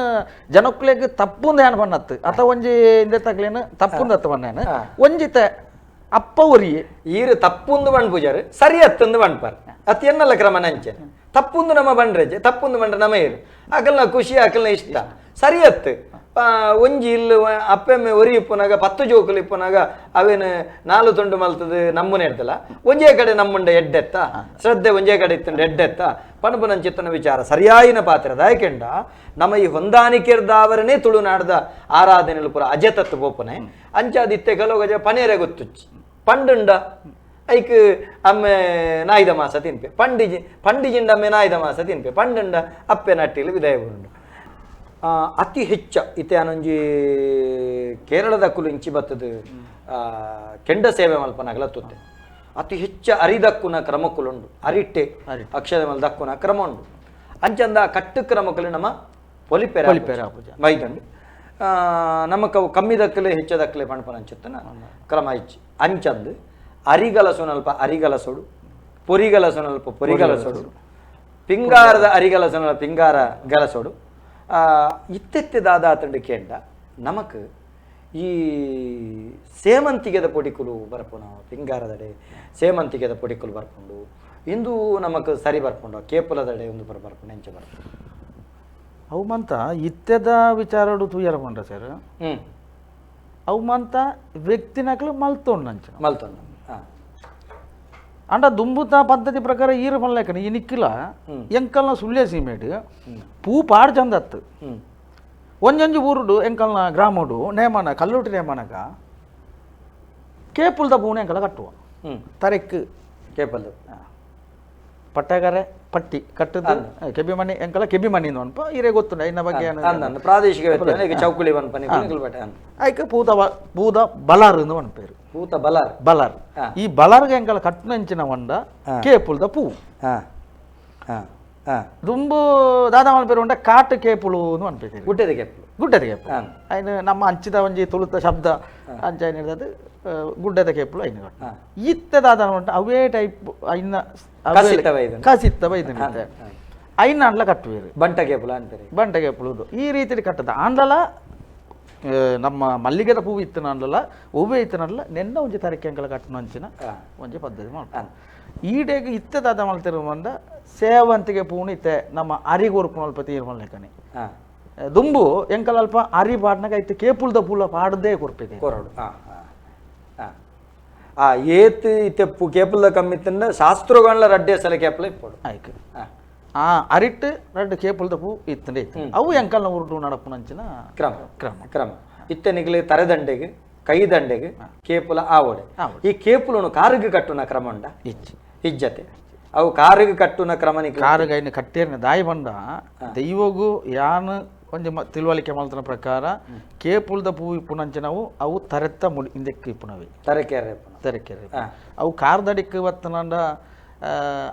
[SPEAKER 2] ಜನಕ್ಕುಲೆಗ್ ತಪ್ಪುಂದು ಯಾನು ಬಣ್ಣತ್ತು ಅಥವಾ ಒಂಜಿ ಇಂದೆ ತಕ್ಲೇನು ತಪ್ಪುಂದು ಅತ್ತ ಬಣ್ಣೇನು ಒಂಜಿತ ಅಪ್ಪ ಒರಿಯೆ
[SPEAKER 1] ಈರು ತಪ್ಪುಂದು ಬಣ್ಣ ಪೂಜಾರು ಸರಿ ಅತ್ತಂದು ಬಣ್ಪಾರ್ ಅತ್ ಎನ್ನಲ್ಲ ಕ್ರಮ ನಂಚೆ ತಪ್ಪುಂದು ನಮ್ಮ ಬಂಡ್ರೆಜೆ ತಪ್ಪುಂದು ಬಂಡ್ರೆ ನಮ್ಮ ಏರು ಅಕಲ್ನ ಖುಷಿ ಅಕಲ್ನ ಇಷ್ಟ ಸರಿ ಅತ್ತು ಒಂಜಿ ಇಲ್ಲು ಅಪ್ಪೆಮ್ಮೆ ಒರಿ ಇಪ್ಪುನಾಗ 10 ಜೋಕುಲು ಇಪ್ಪುನಾಗ ಅವೇನು 4 ತುಂಡು ಮಲ್ತದ ನಮ್ಮನೆ ಇರ್ತಲ್ಲ ಒಂಜೇ ಕಡೆ ನಮ್ಮುಂಡ ಎಡ್ಡೆತ್ತ ಶ್ರದ್ಧೆ ಒಂಜೇ ಕಡೆ ಇತ್ತುಂಡ ಎಡ್ಡೆತ್ತ ಪಣಪುನಂಚಿತ್ತನ ವಿಚಾರ ಸರಿಯಾಯಿನ ಪಾತ್ರ ದಾಯಕೆಂಡ ನಮ್ಮ ಈ ಹೊಂದಾಣಿಕೆರ್ದಾವರನೇ ತುಳುನಾಡ್ದ ಆರಾಧನೆಲು ಪೂರ ಅಜತತ್ತು ಪೋಪನೆ ಅಂಚಾದಿತ್ತೆ ಕೆಲವು ಪನೇರೆ ಗೊತ್ತುಚ್ಚಿ ಪಂಡುಂಡ ಐಕ್ ಅಮ್ಮೆ ನಾಯ್ದ ಮಾಸ ತಿನ್ಪೆ ಪಂಡಿಜಿ ಪಂಡಿಜಿಂಡ ಅಮ್ಮೆ ನಾಯ್ದ ಮಾಸ ತಿನ್ಪೆ ಪಂಡುಂಡ ಅಪ್ಪೆ ನಟ್ಟಿಲು ವಿದಾಯ ಉಂಡು. ಅತಿ ಹೆಚ್ಚ ಇತ್ತೆ ಆನೊಂಜಿ ಕೇರಳದ ಕುಲು ಇಂಚಿ ಬತ್ತದ ಕೆಂಡ ಸೇವೆ ಮಲ್ಪನಾಗಲ ತುತ್ತೆ ಅತಿ ಹೆಚ್ಚ ಅರಿದಕ್ಕುನ ಕ್ರಮಕ್ಕುಲುಂಡು ಅರಿಟ್ಟೆ ಅಕ್ಷರ ಮಲ್ ದಕ್ಕುನ ಕ್ರಮ ಉಂಡು ಅಂಚಂದ ಕಟ್ಟು ಕ್ರಮಕ್ಕಲು ನಮ್ಮ ಪೊಲಿಪೆರ
[SPEAKER 2] ಪೊಲಿಪೆರ
[SPEAKER 1] ಮೈದಂಡು ನಮ್ಮ ಕವು ಕಮ್ಮಿದಕ್ಕಲೆ ಹೆಚ್ಚದಕ್ಕಲೆ ಪಣಪನಂಚಿತ್ತನ ಕ್ರಮ ಇಚ್ಚಿ ಅಂಚಂದು ಅರಿಗಲಸುನಲ್ಪ ಅರಿಗಲಸೊಡು ಪೊರಿಗಲಸುನಲ್ಪ ಪೊರಿಗಲಸೊಡು ಪಿಂಗಾರದ ಅರಿಗಲಸುನಲ್ಪ ಪಿಂಗಾರ ಗಲಸೊಡು ಇತ್ತೆತ್ತೆ ದಾದಾತಂಡು ಕೇಂಡ ನಮಕ್ ಈ ಸೇಮಂತಿಗೆದ ಪೊಡಿಕುಲು ಬರ್ಪುಣ ಪಿಂಗಾರದಡೆ ಸೇಮಂತಿಗೆದ ಪೊಡಿಕುಲು ಬರ್ಪುಂಡು ಇಂದು ನಮಕ್ ಸರಿ ಬರ್ಪುಂಡು ಕೇಪುಲದಡೆ ಒಂದು ಬರ್ಪುಂಡು ಎಂಚ ಬರ್ಪುಂಡು
[SPEAKER 2] ಅವು ಮಂತ ಇತ್ತೆದ ವಿಚಾರಡು ತೂಯರ ಪಂಡ ಸರ್ ಅವು ಮಂತ ವ್ಯಕ್ತಿನಕ್ಲು ಮಲ್ತೊಂಡು ಅಂಚ
[SPEAKER 1] ಮಲ್ತೊಂಡು
[SPEAKER 2] ಅಂಡ ದುಂಬುತ ಪದ್ಧತಿ ಪ್ರಕಾರ ಈರು ಪನ್ಲೇಕನ ಈ ನಿಕ್ಕಿಲ ಎಂಕಲ್ನ ಸುಳ್ಯ ಸೀಮೆಡ್ ಪೂ ಪಾಡ್ ಚಂದತ್ತು ಒಂಜೊಂಜಿ ಊರುಡು ಎಂಕಲ್ನ ಗ್ರಾಮಡು ನೇಮನ ಕಲ್ಲುಟಿ ನೇಮನಗ ಕೇಪುಲ್ದ ಪೂನೆ ಎಂಕಲ ಕಟ್ಟುವ ತರೆಕ್
[SPEAKER 1] ಕೇಪಲ್
[SPEAKER 2] ಪಟ್ಟೆಗರೆ ಪಟ್ಟಿ ಕಟ್ಟದ ಕೆಬಿಮಣಿ ಎಂಕಲ ಕೆಬಿಮಣಿ ಅನ್ಪ ಈರೇ ಗೊತ್ತುಂಡ ಇನ್ನ ಬಗ್ಗೆ
[SPEAKER 1] ಪ್ರಾದೇಶಿಕ ಚೌಕುಳಿ
[SPEAKER 2] ಐಕ ಪೂತ ಪೂದ ಬಲಾರ್ ಎಂದು ಪೇರು
[SPEAKER 1] ಪೂತ ಬಲಾರ್
[SPEAKER 2] ಬಲಾರ್ ಈ ಬಲಾರ್ಗೆ ಎಂಕಲ ಕಟ್ಟುನಂಚಿನ ವಂಡ ಕೇಪುಲ್ದ ಪೂ ದುಂಬು ದಾದಾ ಮಲ್ಪೇರು ಉಂಡ ಕಾಟು ಕೇಪುಳು ಅನ್ಪೇರು
[SPEAKER 1] ಗುಡ್ಡದ ಕೇಪುಲು
[SPEAKER 2] ಗುಡ್ಡದ ಕೇಪುಲು ಐನು ನಮ್ಮ ಅಂಚಿದ ಒಂಜಿ ತುಳುತ ಶಬ್ದ ಅಂಚ ಏನಿರ್ತದೆ ಗುಡ್ಡದ ಕೇಪುಲು ಐನು ಇತ್ತೆ ದಾದ ಉಂಟು ಅವೇ ಟೈಪ್ ಐನ ಕಸಿತ್ತ ಬೈದನ. ಐನಾಂಡ್ಲ ಕಟ್ಟುವೇರು
[SPEAKER 1] ಬಂಟ ಕೇಪುಲ ಅನ್ಪೇರಿ
[SPEAKER 2] ಬಂಟ ಕೇಪುಲುದು ಈ ರೀತಿ ಕಟ್ಟದ ಆಂಡಲ ನಮ್ಮ ಮಲ್ಲಿಗೆದ ಹೂವು ಇತ್ತನಲ್ಲ ಹೂವೇ ಇತ್ತನಲ್ಲ ನೆನ್ನ ಒಂಜಿ ತರಕೆ ಅಂಕಲ ಕಟ್ಟುನ ಅಂಚಿನ ಒಂಜಿ ಪದ್ಧತಿ ಮಾಡ್ತಾರೆ ಈಡೇಗ ಇತ್ತದಾದ ಮಲ್ತಿರು ಬಂದ ಸೇವಂತಿಗೆ ಪೂನು ಇತ್ತೆ ನಮ್ಮ ಅರಿಗೊರ್ಪುನ ಅಲ್ಪ ತೀರ್ಮಲ್ಲೆಕನೆ ದುಂಬು ಎಂಕಲ್ ಅಲ್ಪ ಅರಿ ಪಾಡ್ನಾಗ ಇತ್ತೆ ಕೇಪುಲ್ದ ಪೂಲ ಪಾಡದೇ ಕೊರ್ಪಿದೆ
[SPEAKER 1] ಕೊರಡು ಆ ಏತ್ ಇತ್ತೆ ಕೇಪುಲ್ದ ಕಮ್ಮಿ ತಿಂದ ಶಾಸ್ತ್ರಗಳ ರಡ್ಡೆ ಸಲ ಕೇಪಲ ಇಪ್ಪಡು
[SPEAKER 2] ಆಯ್ಕೆ ಆ ಅರಿಟ್ಟು ರಡ್ಡು ಕೇಪುಲ್ದ ಪೂ ಇತ್ತಂಡೆ ಇತ್ತು ಅವು ಎಂಕಲ್ನ ಉರುಡು ನಡಪುನಂಚಿನ
[SPEAKER 1] ಕ್ರಮ ಕ್ರಮ ಕ್ರಮ ಇತ್ತೆ ನಿಗಲಿ ತರೆದಂಡೆಗೆ ಕೈ ದಂಡೆಗೆ ಕೇಪುಲ ಆವಡೆ ಈ ಕೇಪುಲನು ಕಾರಿಗೆ ಕಟ್ಟುನ ಕ್ರಮ ಉಂಡ
[SPEAKER 2] ಇಚ್ಚಿ
[SPEAKER 1] ಇಜ್ಜತೆ ಅವು ಕಾರಿಗೆ ಕಟ್ಟುನ ಕ್ರಮ ನಿಕ್ಲ
[SPEAKER 2] ಕಾರುಗೈನ ಕಟ್ಟೇರಿನ ದಾಯಿ ಬಂಡ ದೈವಗು ಯಾನ್ ಒಂಜಿ ತಿಳುವಳಿಕೆ ಮಲ್ತನ ಪ್ರಕಾರ ಕೇಪುಲ್ದ ಪೂ ಇಪ್ಪುನಂಚಿನವು ಅವು ತರೆತ್ತ ಮುಡಿ ಇಂದಕ್ಕೆ ಇಪ್ಪುನವೆ
[SPEAKER 1] ತರಕೆರೆ
[SPEAKER 2] ತರಕೆರೆ ಅವು ಕಾರ್ದಡಿಕ್ ಬತ್ತನಂಡ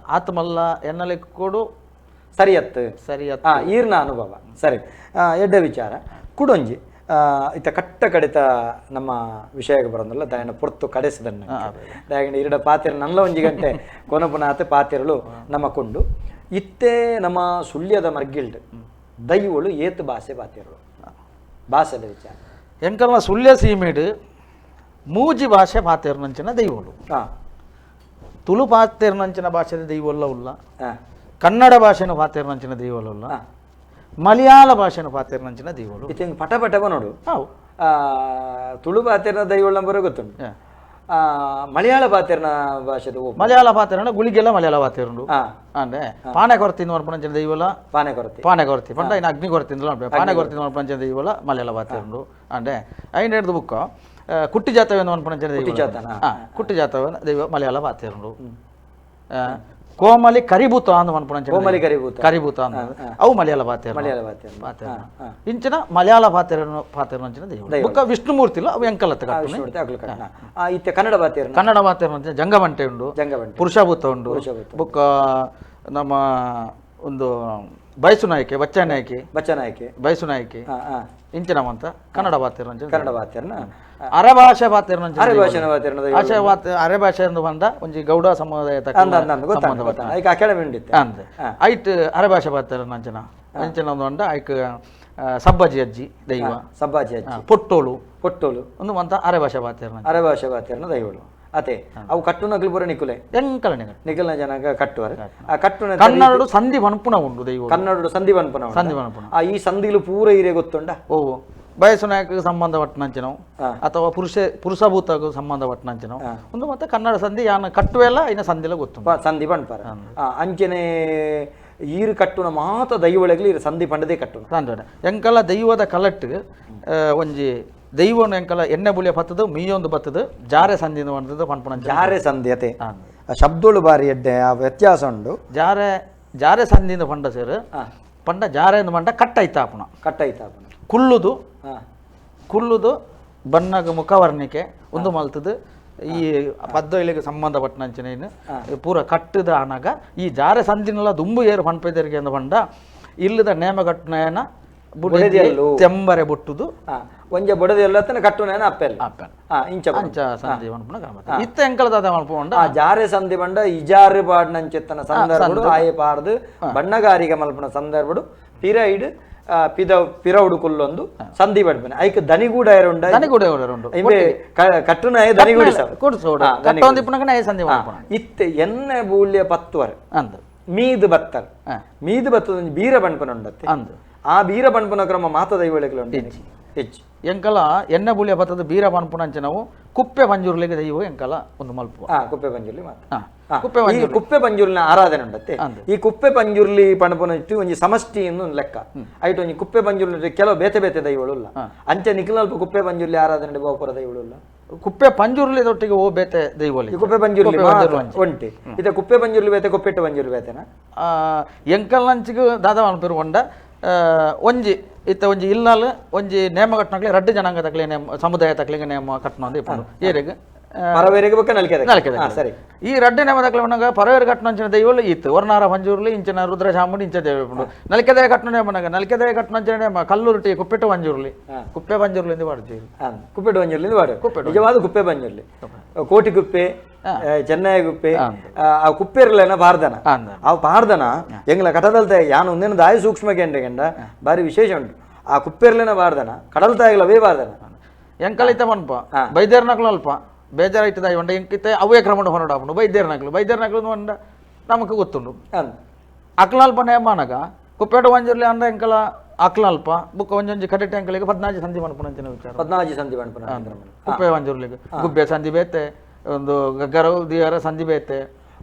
[SPEAKER 2] ಆತ್ಮಲ್ಲ ಎನ್ನಲೆಕ್ಕ ಕೊಡು
[SPEAKER 1] ಸರಿಯತ್ತು
[SPEAKER 2] ಸರಿಯತ್ತು
[SPEAKER 1] ಈರ್ನ ಅನುಭವ ಸರಿ ಎಡ್ಡೆ ವಿಚಾರ ಕುಡೊಂಜಿ ಇತ್ತ ಕಟ್ಟ ಕಡಿತ ನಮ್ಮ ವಿಷಯಕ್ಕೆ ಬರೋದಲ್ಲ ದಯನ ಪೊರ್ತು ಕಡೆಸದನ್ನ ದಯಗಂಡ ಇರಡ ಪಾತಿರ ನಲ್ಲ ಒಂಜಿ ಗಂಟೆ ಕೊನಪುನಾತೆ ಪಾತಿರಲು ನಮ್ಮ ಕೊಂಡು ಇತ್ತೆ ನಮ್ಮ ಸುಳ್ಯದ ಮರ್ಗಿಲ್ಡ್ ದೈವಳು ಏತು ಭಾಷೆ ಪಾತಿರಳು ಭಾಷೆದ ವಿಚಾರ
[SPEAKER 2] ಎಂಕಲ್ನ ಸುಳ್ಯ ಸೀಮೆಡ್ ಮೂಜಿ ಭಾಷೆ ಪಾತಿರ್ನಂಚಿನ ದೈವಳು ತುಳು ಪಾತಿರ್ನಂಚಿನ ಭಾಷೆದ ದೈವಲ್ಲ ಉಲ್ಲ ಕನ್ನಡ ಭಾಷೆನ ಪಾತಿರ್ನಂಚಿನ ದೈವಲ್ಲ ಮಲಯಾಳ ಭಾಷೆನ ಪಾತಿರ್ನಂಚಿನ ದೈವಳು
[SPEAKER 1] ಇತ್ತೆ ಪಟ ಪಟ ನೋಡು ತುಳು ಪಾತಿರ್ನ ದೈವಳ ಬರೋ ಗೊತ್ತುಂಟು ಮಲಯಾಳ ಪಾತಿರ್ನ ಭಾಷೆದ
[SPEAKER 2] ಮಲಯಾಳ ಪಾತಿರ್ನ ಗುಳಿಗೆಲ್ಲ ಮಲಯಾಳ ಪಾತಿರುಂಡು ಅಂದ್ರೆ ಪಾನೆ ಕೊರತಿಂದ ಮನ್ಪುನಂಚಿನ ದೈವಲ
[SPEAKER 1] ಪಾನೆ ಕೊರತಿ
[SPEAKER 2] ಪಾನೆ ಕೊರತಿ ಪಂಡ ಇನ್ನು ಅಗ್ನಿ ಕೊರತಿಂದಲ ಪಾನೆ ಕೊರತಿಂದ ಮನ್ಪುನಂಚಿನ ದೈವಲ ಮಲಯಾಳ ಪಾತಿರುಂಡು ಅಂದ್ರೆ ಐನ ಹಿಡ್ದು ಬುಕ್ಕ ಕುಟ್ಟಿ ಜಾತವೇನು ಮನ್ಪುನಂಚಿನ ದೈವ ಕುಟ್ಟಿ ಜಾತವೇನ ದೈವ ಮಲಯಾಳ ಪಾತಿರುಂಡು ಕೋಮಲಿ ಕರಿಭೂತ ಅಂದ್ ಮನ್ಪುನಂಚಿನ
[SPEAKER 1] ಕೋಮಲಿ ಕರಿಭೂತ
[SPEAKER 2] ಕರಿಭೂತ ಅಂದ ಅವು ಮಲಯಾಳ ಪಾತಿರ
[SPEAKER 1] ಮಲಯಾಳ ಪಾತಿರ
[SPEAKER 2] ಪಾತಿರ ಇಂಚಿನ ಮಲಯಾಳ ಪಾತಿರನು ಪಾತಿರನಂಚಿನ ದೈವ ಬುಕ್ಕ ವಿಷ್ಣುಮೂರ್ತಿಲ ಅವು ಎಂಕಲತ್ತ
[SPEAKER 1] ಇತ್ತೆ ಕನ್ನಡ ಪಾತಿರ
[SPEAKER 2] ಕನ್ನಡ ಪಾತಿರನಂಚಿನ ಜಂಗಮಂಟೆ ಉಂಡು
[SPEAKER 1] ಜಂಗಮಂಟೆ
[SPEAKER 2] ಪುರುಷಭೂತ ಉಂಡು ಬುಕ್ಕ ನಮ್ಮ ಒಂದು ಬಯಸು ನಾಯಕಿ ಬಚ್ಚ ನಾಯಕಿ
[SPEAKER 1] ಬಚ್ಚ ನಾಯಕಿ
[SPEAKER 2] ಬಯಸು ನಾಯಕಿ ಇಂಚಿನ ಮಂತ ಕನ್ನಡ ಪಾತಿರನಂಚಿನ
[SPEAKER 1] ಕನ್ನಡ ಪಾತಿರನ
[SPEAKER 2] ಅರೆಭಾಷೆ ಪಾತಿರನಂಚಿನ
[SPEAKER 1] ಅರೆಭಾಷೆ
[SPEAKER 2] ಅರೆ ಭಾಷೆ ಎಂದು ಬಂದ ಒಂಜಿ ಗೌಡ ಸಮುದಾಯ ಅಂದ್ ಐಟ್ ಅರೆಭಾಷೆ ಪಾತಿರನಂಚಿನ ಅಂಚಿನ ಒಂದು ಬಂದ ಐಕ್ ಸಬ್ಬಾಜಿ ಅಜ್ಜಿ ದೈವ
[SPEAKER 1] ಸಬ್ಬಾಜಿ ಅಜ್ಜಿ
[SPEAKER 2] ಪೊಟ್ಟೋಳು
[SPEAKER 1] ಪೊಟ್ಟೋಳು
[SPEAKER 2] ಒಂದು ಮಂತ ಅರೆಭಾಷೆ ಪಾತಿರನ
[SPEAKER 1] ಅರೆಭಾಷೆ ಪಾತಿರನ ದೈವಳು ಅತೆ ಅವು ಕಟ್ಟುನಗ್ಲು ಪೂರ ನಿಕುಲೆ
[SPEAKER 2] ಎಂಕಲನೆ
[SPEAKER 1] ನಿಕಲ್ನ ಜನಾಂಗ ಕಟ್ಟುವರು ಆ ಕಟ್ಟುನ
[SPEAKER 2] ಕನ್ನಡ ಸಂಧಿ ಪನ್ಪುನ ಉಂಡು ದೈವ
[SPEAKER 1] ಕನ್ನಡ ಸಂಧಿ ಪನ್ಪುನ
[SPEAKER 2] ಸಂಧಿ ಪನ್ಪುನ
[SPEAKER 1] ಆ ಈ ಸಂಧಿಲು ಪೂರ ಇರೆ ಗೊತ್ತುಂಡ
[SPEAKER 2] ಓ ಬಯಸು ನಾಯಕಗೆ ಸಂಬಂಧಪಟ್ಟನಂಚಿನವು ಅಥವಾ ಪುರುಷಭೂತಗೂ ಸಂಬಂಧಪಟ್ಟನಂಚಿನವು ಒಂದು ಮತ್ತೆ ಕನ್ನಡ ಸಂಧಿ ಯಾನ ಕಟ್ಟುವೆಲ್ಲ ಇನ್ನ ಸಂಧಿಲ ಗೊತ್ತು
[SPEAKER 1] ಸಂಧಿ ಪನ್ಪಾರ ಅಂಚನೆ ಈರು ಕಟ್ಟುನ ಮಾತ ದೈವೊಳಗಲಿ ಈರು ಸಂಧಿ ಪಂಡದೇ ಕಟ್ಟುನ
[SPEAKER 2] ಸಂಧಿ ಎಂಕಲ ದೈವದ ಕಲಟ್ಟು ಒಂಜಿ ದೈವನು ಎಂಕಲ ಎಣ್ಣೆ ಬುಳಿಯ ಬತ್ತದು ಮೀಯೊಂದು ಬತ್ತದು ಜಾರೆ ಸಂಧಿ ಪಂಡದು ಪನ್ಪುನ
[SPEAKER 1] ಜಾರೆ ಸಂಧಿ ಅತೆ ಶಬ್ದೋಳು ಬಾರಿ ಎಡ್ಡೆ ಆ ವ್ಯತ್ಯಾಸ ಉಂಡು
[SPEAKER 2] ಜಾರೆ ಜಾರೆ ಸಂಧಿಯಿಂದ ಪಂಡ ಸೇರು ಪಂಡ ಜಾರೆ ಪಂಡ ಕಟ್ಟಾಯ್ತಾಪುನ
[SPEAKER 1] ಕಟ್ಟಾಯ್ತಾಪುನ
[SPEAKER 2] ಕುಳ್ಳುದು ಕುಳ್ಳುದು ಬಣ್ಣಗ ಮುಖವರ್ಣಿಕೆ ಒಂದು ಮಲ್ತದು ಈ ಪದ್ದೊಯ್ಲಿಗೆ ಸಂಬಂಧಪಟ್ಟನಂಚಿನ ಪೂರ ಕಟ್ಟದ ಆನಾಗ ಈ ಜಾರೆ ಸಂಧಿನೆಲ್ಲ ದುಂಬು ಏರು ಪನ್ಪೆದರಿಗೆ ಅಂದ ಪಂಡ ಇಲ್ಲದ ನೇಮ ಕಟ್ಟುನಯನ ತೆಂಬರೆ ಬುಟ್ಟುದು
[SPEAKER 1] ಒಂಜೆ ಬೊಡದೆಲ್ಲ ಕಟ್ಟುನೇನ ಅಪ್ಪೆಲ್ಲ
[SPEAKER 2] ಅಪ್ಪೆಲ್ಲ
[SPEAKER 1] ಇಂಚ
[SPEAKER 2] ಅಂಚ ಸಂಧಿ ಪನ್ಪುನ ಕಾಣುತ್ತೆ ಇತ್ತ ಎಂಕಲದಾದ ಮನ್ಪುಂಡ
[SPEAKER 1] ಆ ಜಾರೆ ಸಂಧಿ ಬಂಡ ಇಜಾರು ಪಾಡ್ನಂಚೆತ್ತನ ಸಂದರ್ಭಡು ಆಯೆ ಪಾಡ್ದು ಬಣ್ಣಗಾರಿಕೆ ಮಲ್ಪುನ ಸಂದರ್ಭಡು ಪಿರೈಡ್ ಪಿದ ಪಿರೌಡು ಕುಲ್ಲೊಂದು ಸಂಧಿ ಪಡ್ಪನೆ ಐಕ್ ದನಿಗೂಡ ಉಂಡ
[SPEAKER 2] ದನಿಗೂಡ ಉಂಡು
[SPEAKER 1] ಇಂಬೆ ಕಟ್ಟುನಾಯ ದನಿಗೂಡಿ
[SPEAKER 2] ಕಟ್ಟೊಂದು ಇಪ್ಪುನಗ ಸಂಧಿ
[SPEAKER 1] ಇತ್ತೆ ಎನ್ನೆ ಬೂಲ್ಯ ಪತ್ತುವರ್
[SPEAKER 2] ಅಂದ್
[SPEAKER 1] ಮೀದು ಬತ್ತರ್ ಮೀದು ಬತ್ತದ ಬೀರ ಬಣ್ಪನ ಉಂಡತ್ತೆ
[SPEAKER 2] ಅಂದ್
[SPEAKER 1] ಆ ಬೀರ ಬಣ್ಪನ ಕ್ರಮ ಮಾತ ದೈವಳಿಗಳು ಉಂಟು ಹೆಚ್ಚು
[SPEAKER 2] ಎಂಕಲ ಎಣ್ಣೆ ಬುಳಿಯ ಬತ್ತದ ಬೀರ ಪನ್ಪುನಂಚಿನವು ಕುಪ್ಪೆ ಪಂಜುರ್ಲಿಗೆ ದೈವ ಎಂಕಲ ಒಂದು ಮಲ್ಪುವ
[SPEAKER 1] ಕುಪ್ಪೆ ಪಂಜುರ್ಲಿ ಮಾತ್ರ ಕುಪ್ಪೆ ಕುಪ್ಪೆ ಪಂಜುರ್ಲಿನ ಆರಾಧನೆ ಉಂಡತ್ತೆ ಈ ಕುಪ್ಪೆ ಪಂಜುರ್ಲಿ ಪಣಪುನ ಇಟ್ಟು ಒಂಜಿ ಸಮಷ್ಟಿ ಒಂದು ಲೆಕ್ಕ ಐಟ್ ಒಂಜಿ ಕುಪ್ಪೆ ಪಂಜುರ್ಲಿ ಕೆಲವು ಬೇತೆ ಬೇತೆ ದೈವಳು ಇಲ್ಲ ಅಂಚೆ ನಿಖಿಲಲ್ಪ ಕುಪ್ಪೆ ಪಂಜುರ್ಲಿ ಆರಾಧನೆ ಬಹುಪುರ ದೈವಳು ಇಲ್ಲ
[SPEAKER 2] ಕುಪ್ಪೆ ಪಂಜುರ್ಲಿ ದೊಟ್ಟಿಗೆ ಓ ಬೇತೆ ದೈವಲಿ
[SPEAKER 1] ಕುಪ್ಪೆ ಪಂಜುರ್ಲಿ ಒಂಟಿ ಇತ್ತೆ ಕುಪ್ಪೆ ಪಂಜುರ್ಲಿ ಬೇತೆ ಕುಪ್ಪೆಟ್ಟು ಪಂಜುರ್ಲಿ ಬೇತೆನಾ
[SPEAKER 2] ಎಂಕಲ್ನಂಚಿಗೆ ದಾದಾ ಪೇರು ಒಂಡ ಒಂಜಿ ಇತ್ತ ಒಂಜಿ ಇಲ್ಲಾಲ್ ಒಂಜಿ ನೇಮ ಕಟ್ಟನಕ್ಲೆ ರಡ್ಡು ಜನಾಂಗ ತಕ್ಲೆ ನೇಮ ಸಮುದಾಯ ತಕ್ಲೆಗೆ ನೇಮ ಕಟ್ಟನ ಅಂದ್ ಇಪ್ಪುಂಡು ಏರೆಗ್
[SPEAKER 1] ಪರವೇರಿಗೆ ಬೊಕ್ಕ ನಲಿಕೆ
[SPEAKER 2] ನಲಿಕೆ
[SPEAKER 1] ಸರಿ
[SPEAKER 2] ಈ ರಡ್ಡು ನೇಮ ತಕ್ಲೆ ಪನ್ನಗ ಪರವೇರು ಕಟ್ಟನಂಚಿನ ದೈವಲು ಇತ್ತು ವರ್ಣಾರ ಪಂಜುರ್ಲಿ ಇಂಚಿನ ರುದ್ರ ಚಾಮುಂಡಿ ಇಂಚ ದೈವ ಇಪ್ಪುಂಡು ನಲಿಕೆದಯ ಕಟ್ಟನ ನೇಮನಾಗ ನಲಿಕೆದಯ ಕಟ್ಟನಂಚಿನ ನೇಮ ಕಲ್ಲುರುಟಿ ಕುಪ್ಪೆಟ್ಟು ಪಂಜುರ್ಲಿ ಕುಪ್ಪೆ ಪಂಜುರ್ಲಿ ಇಂದು ಪಾಡ್ಜಿ
[SPEAKER 1] ಕುಪ್ಪೆಟ್ಟು ಪಂಜುರ್ಲಿ ಪಾಡು ಕುಪ್ಪೆ ನಿಜವಾದ ಕುಪ್ಪೆ ಪಂಜುರ್ಲಿ ಕೋಟಿಗುಪ್ಪೆ, ಚೆನ್ನಯ್ಯಗುಪ್ಪೆ, ಆ ಕುಪ್ಪೆರ್ಲೆನ ಪಾರ್ದನ. ಆ ಪಾರ್ದನ ಎಂಗ್ಲ ಕಟದಲ್ತ ಯಾನು ಒಂದೇನು ದಾಯ ಸೂಕ್ಷ್ಮ ಗೆಂಡೆ ಗೆಂಡ ಬಾರಿ ವಿಶೇಷ ಉಂಟು. ಆ ಕುಪ್ಪೆರ್ಲೆನ ಪಾರ್ದನ ಕಡಲ್ತಾಯಿಗಳ ಅವೇ ಪಾರ್ದನ.
[SPEAKER 2] ಎಂಕಲಿತ ಮನ್ಪ ಬೈದೇರ್ನಕ್ಲು ಅಲ್ಪ ಬೇಜಾರಾಯ್ತದ ಉಂಡ ಎಂಕಿತ್ತೆ ಅವೇ ಕ್ರಮಣ ಹೊರಡ ಆಪುಂಡು. ಬೈದೇರ್ನಕ್ಲು ಬೈದೇರ್ನಕ್ಲು ಉಂಡ ನಮಕ್ ಗೊತ್ತುಂಡು. ಅಕ್ಲಲ್ಪ ನೇಮನಗ ಕುಪ್ಪೇಟ ಒಂಜರ್ಲಿ ಅಂದ ಎಂಕಲ ಅಕ್ಲಲ್ಪ ಬುಕ್ಕ ಒಂಜೊಂಜಿ ಕಡೆಟ್ ಎಂಕಲಿಗೆ 14 ಸಂಧಿ ಮನ್ಪುನ ಅಂಚಿನ ವಿಚಾರ.
[SPEAKER 1] 14 ಸಂಧಿ ಮನ್ಪುನ
[SPEAKER 2] ಕುಪ್ಪೆ ಒಂಜರ್ಲಿಗೆ ಗುಬ್ಬೆ ಸಂಧಿ ಬೇತೆ, ಒಂದು ಗಗ್ಗರ ದಿಯರ ಸಂಧಿ ಬೇತೆ,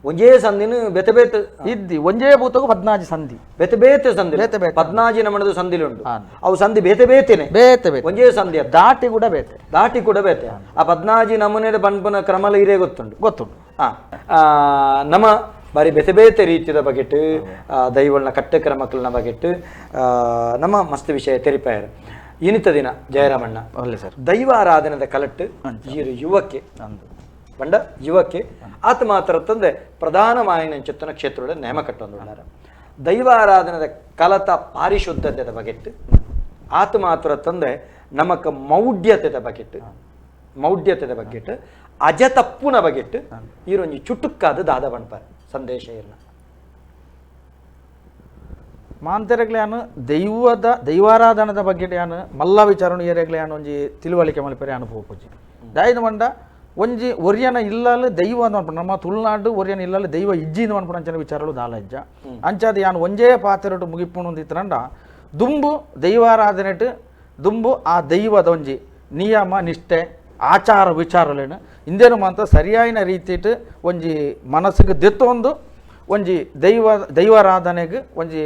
[SPEAKER 1] ಒಂಜೇ ಸಂಧಿನ ಬೇತೆ ಬೇತೆ
[SPEAKER 2] ಇದ್ದಿ ಒಂಜೇ ಭೂತಗೂ 14 ಸಂಧಿ
[SPEAKER 1] ಬೇತೆ ಬೇತೆ ಸಂಧಿ
[SPEAKER 2] ಬೇತೆ ಬೇತೆ
[SPEAKER 1] 14 ನಮನದ ಸಂಧಿಲುಂಟು. ಅವು ಸಂಧಿ ಬೇತೆ ಬೇತೆನೆ
[SPEAKER 2] ಬೇತೆ ಬೇತೆ
[SPEAKER 1] ಒಂಜೇ ಸಂಧಿ
[SPEAKER 2] ದಾಟಿ ಕೂಡ ಬೇತೆ
[SPEAKER 1] ದಾಟಿ ಕೂಡ ಬೇತೆ. ಆ 14 ನಮೂನೆ ಪನ್ಪುನ ಕ್ರಮಲ ಇರೇ ಗೊತ್ತುಂಟು
[SPEAKER 2] ಗೊತ್ತುಂಟು.
[SPEAKER 1] ನಮ್ಮ ಬಾರಿ ಬೇತೆ ಬೇತೆ ರೀತಿಯ ಬಗೆಟ್ ದೈವಳನ ಕಟ್ಟೆ ಕ್ರಮಕ್ಕಳನ್ನ ಬಗೆಟ್ ನಮ್ಮ ಮಸ್ತ್ ವಿಷಯ ತೆರಿಪಾಯರು. ಇನಿತ ದಿನ ಜಯರಾಮಣ್ಣ
[SPEAKER 2] ಅಲ್ಲ ಸರ್
[SPEAKER 1] ದೈವ ಆರಾಧನೆದ ಕಲಟ್ಟು ಈರು ಯುವಕ್ಕೆ ಬಂಡ ಯುವಕ್ಕೆ ಆತ ಮಾತ್ರ ತಂದೆ ಪ್ರಧಾನ ಮಾಯಿನಂಚಿತ್ತನ ಕ್ಷೇತ್ರದ ನೇಮ ಕಟ್ಟೊಂದುಳ್ಳಾರ. ದೈವ ಆರಾಧನೆದ ಕಲತ ಪಾರಿಶುದ್ಧತೆದ ಬಗೆಟ್ ಆತ ಮಾತ್ರ ತಂದೆ ನಮಕ ಮೌಢ್ಯತೆದ ಬಗೆಟ್ ಮೌಢ್ಯತೆದ ಬಗೆಟ್ ಅಜತಪ್ಪುನ ಬಗೆಟ್ ಈರೊಂಜಿ ಚುಟುಕ್ಕಾದ ದಾದ ಬಣ್ಪಾರೆ ಸಂದೇಶ ಇರ್ನ.
[SPEAKER 2] ಮಾಂತೆರೆಗ್ಲೆ ದೈವದ ದೈವಾರಾಧನದ ಬಗ್ಗೆ ಯಾನು ಮಲ್ಲ ವಿಚಾರಣ ಏರೆಗ್ಲೆ ಯಾನು ಒಂಜಿ ತಿಳುವಳಿಕೆ ಮಲ್ಪೆರೆ ಅನುಭವ ಪೂಜಿ ದಾಯ್ದ ಮಂಡ ಒಂಜಿ ಒರಿಯನ ಇಲ್ಲಲು ದೈವ ಅಂತ ಅನ್ಪುಂಡು. ನಮ್ಮ ತುಳುನಾಡು ಒರಿಯನ ಇಲ್ಲಲು ದೈವ ಇಜ್ಜಿಂದು ಅನ್ಪುಂಡು ಅಂಚಿನ ವಿಚಾರಗಳು ದಾಲ ಇಜ್ಜ ಅಂಚಾದ ಯಾನು ಒಂಜೇ ಪಾತ್ರಟ್ಟು ಮುಗಿಪುಣು ಅಂದಿತ್ತನಂಡ ದುಂಬು ದೈವಾರಾಧನೆಟ್ ದುಂಬು ಆ ದೈವದ ಒಂಜಿ ನಿಯಮ ನಿಷ್ಠೆ ಆಚಾರ ವಿಚಾರಲೇನು ಇಂದೇನು ಮಾತ್ರ ಸರಿಯಾಯಿನ ರೀತಿಟ್ ಒಂಜಿ ಮನಸ್ಸಿಗೆ ದೆತ್ತೊಂದು ಒಂಜಿ ದೈವ ದೈವಾರಾಧನೆಗೆ ಒಂಜಿ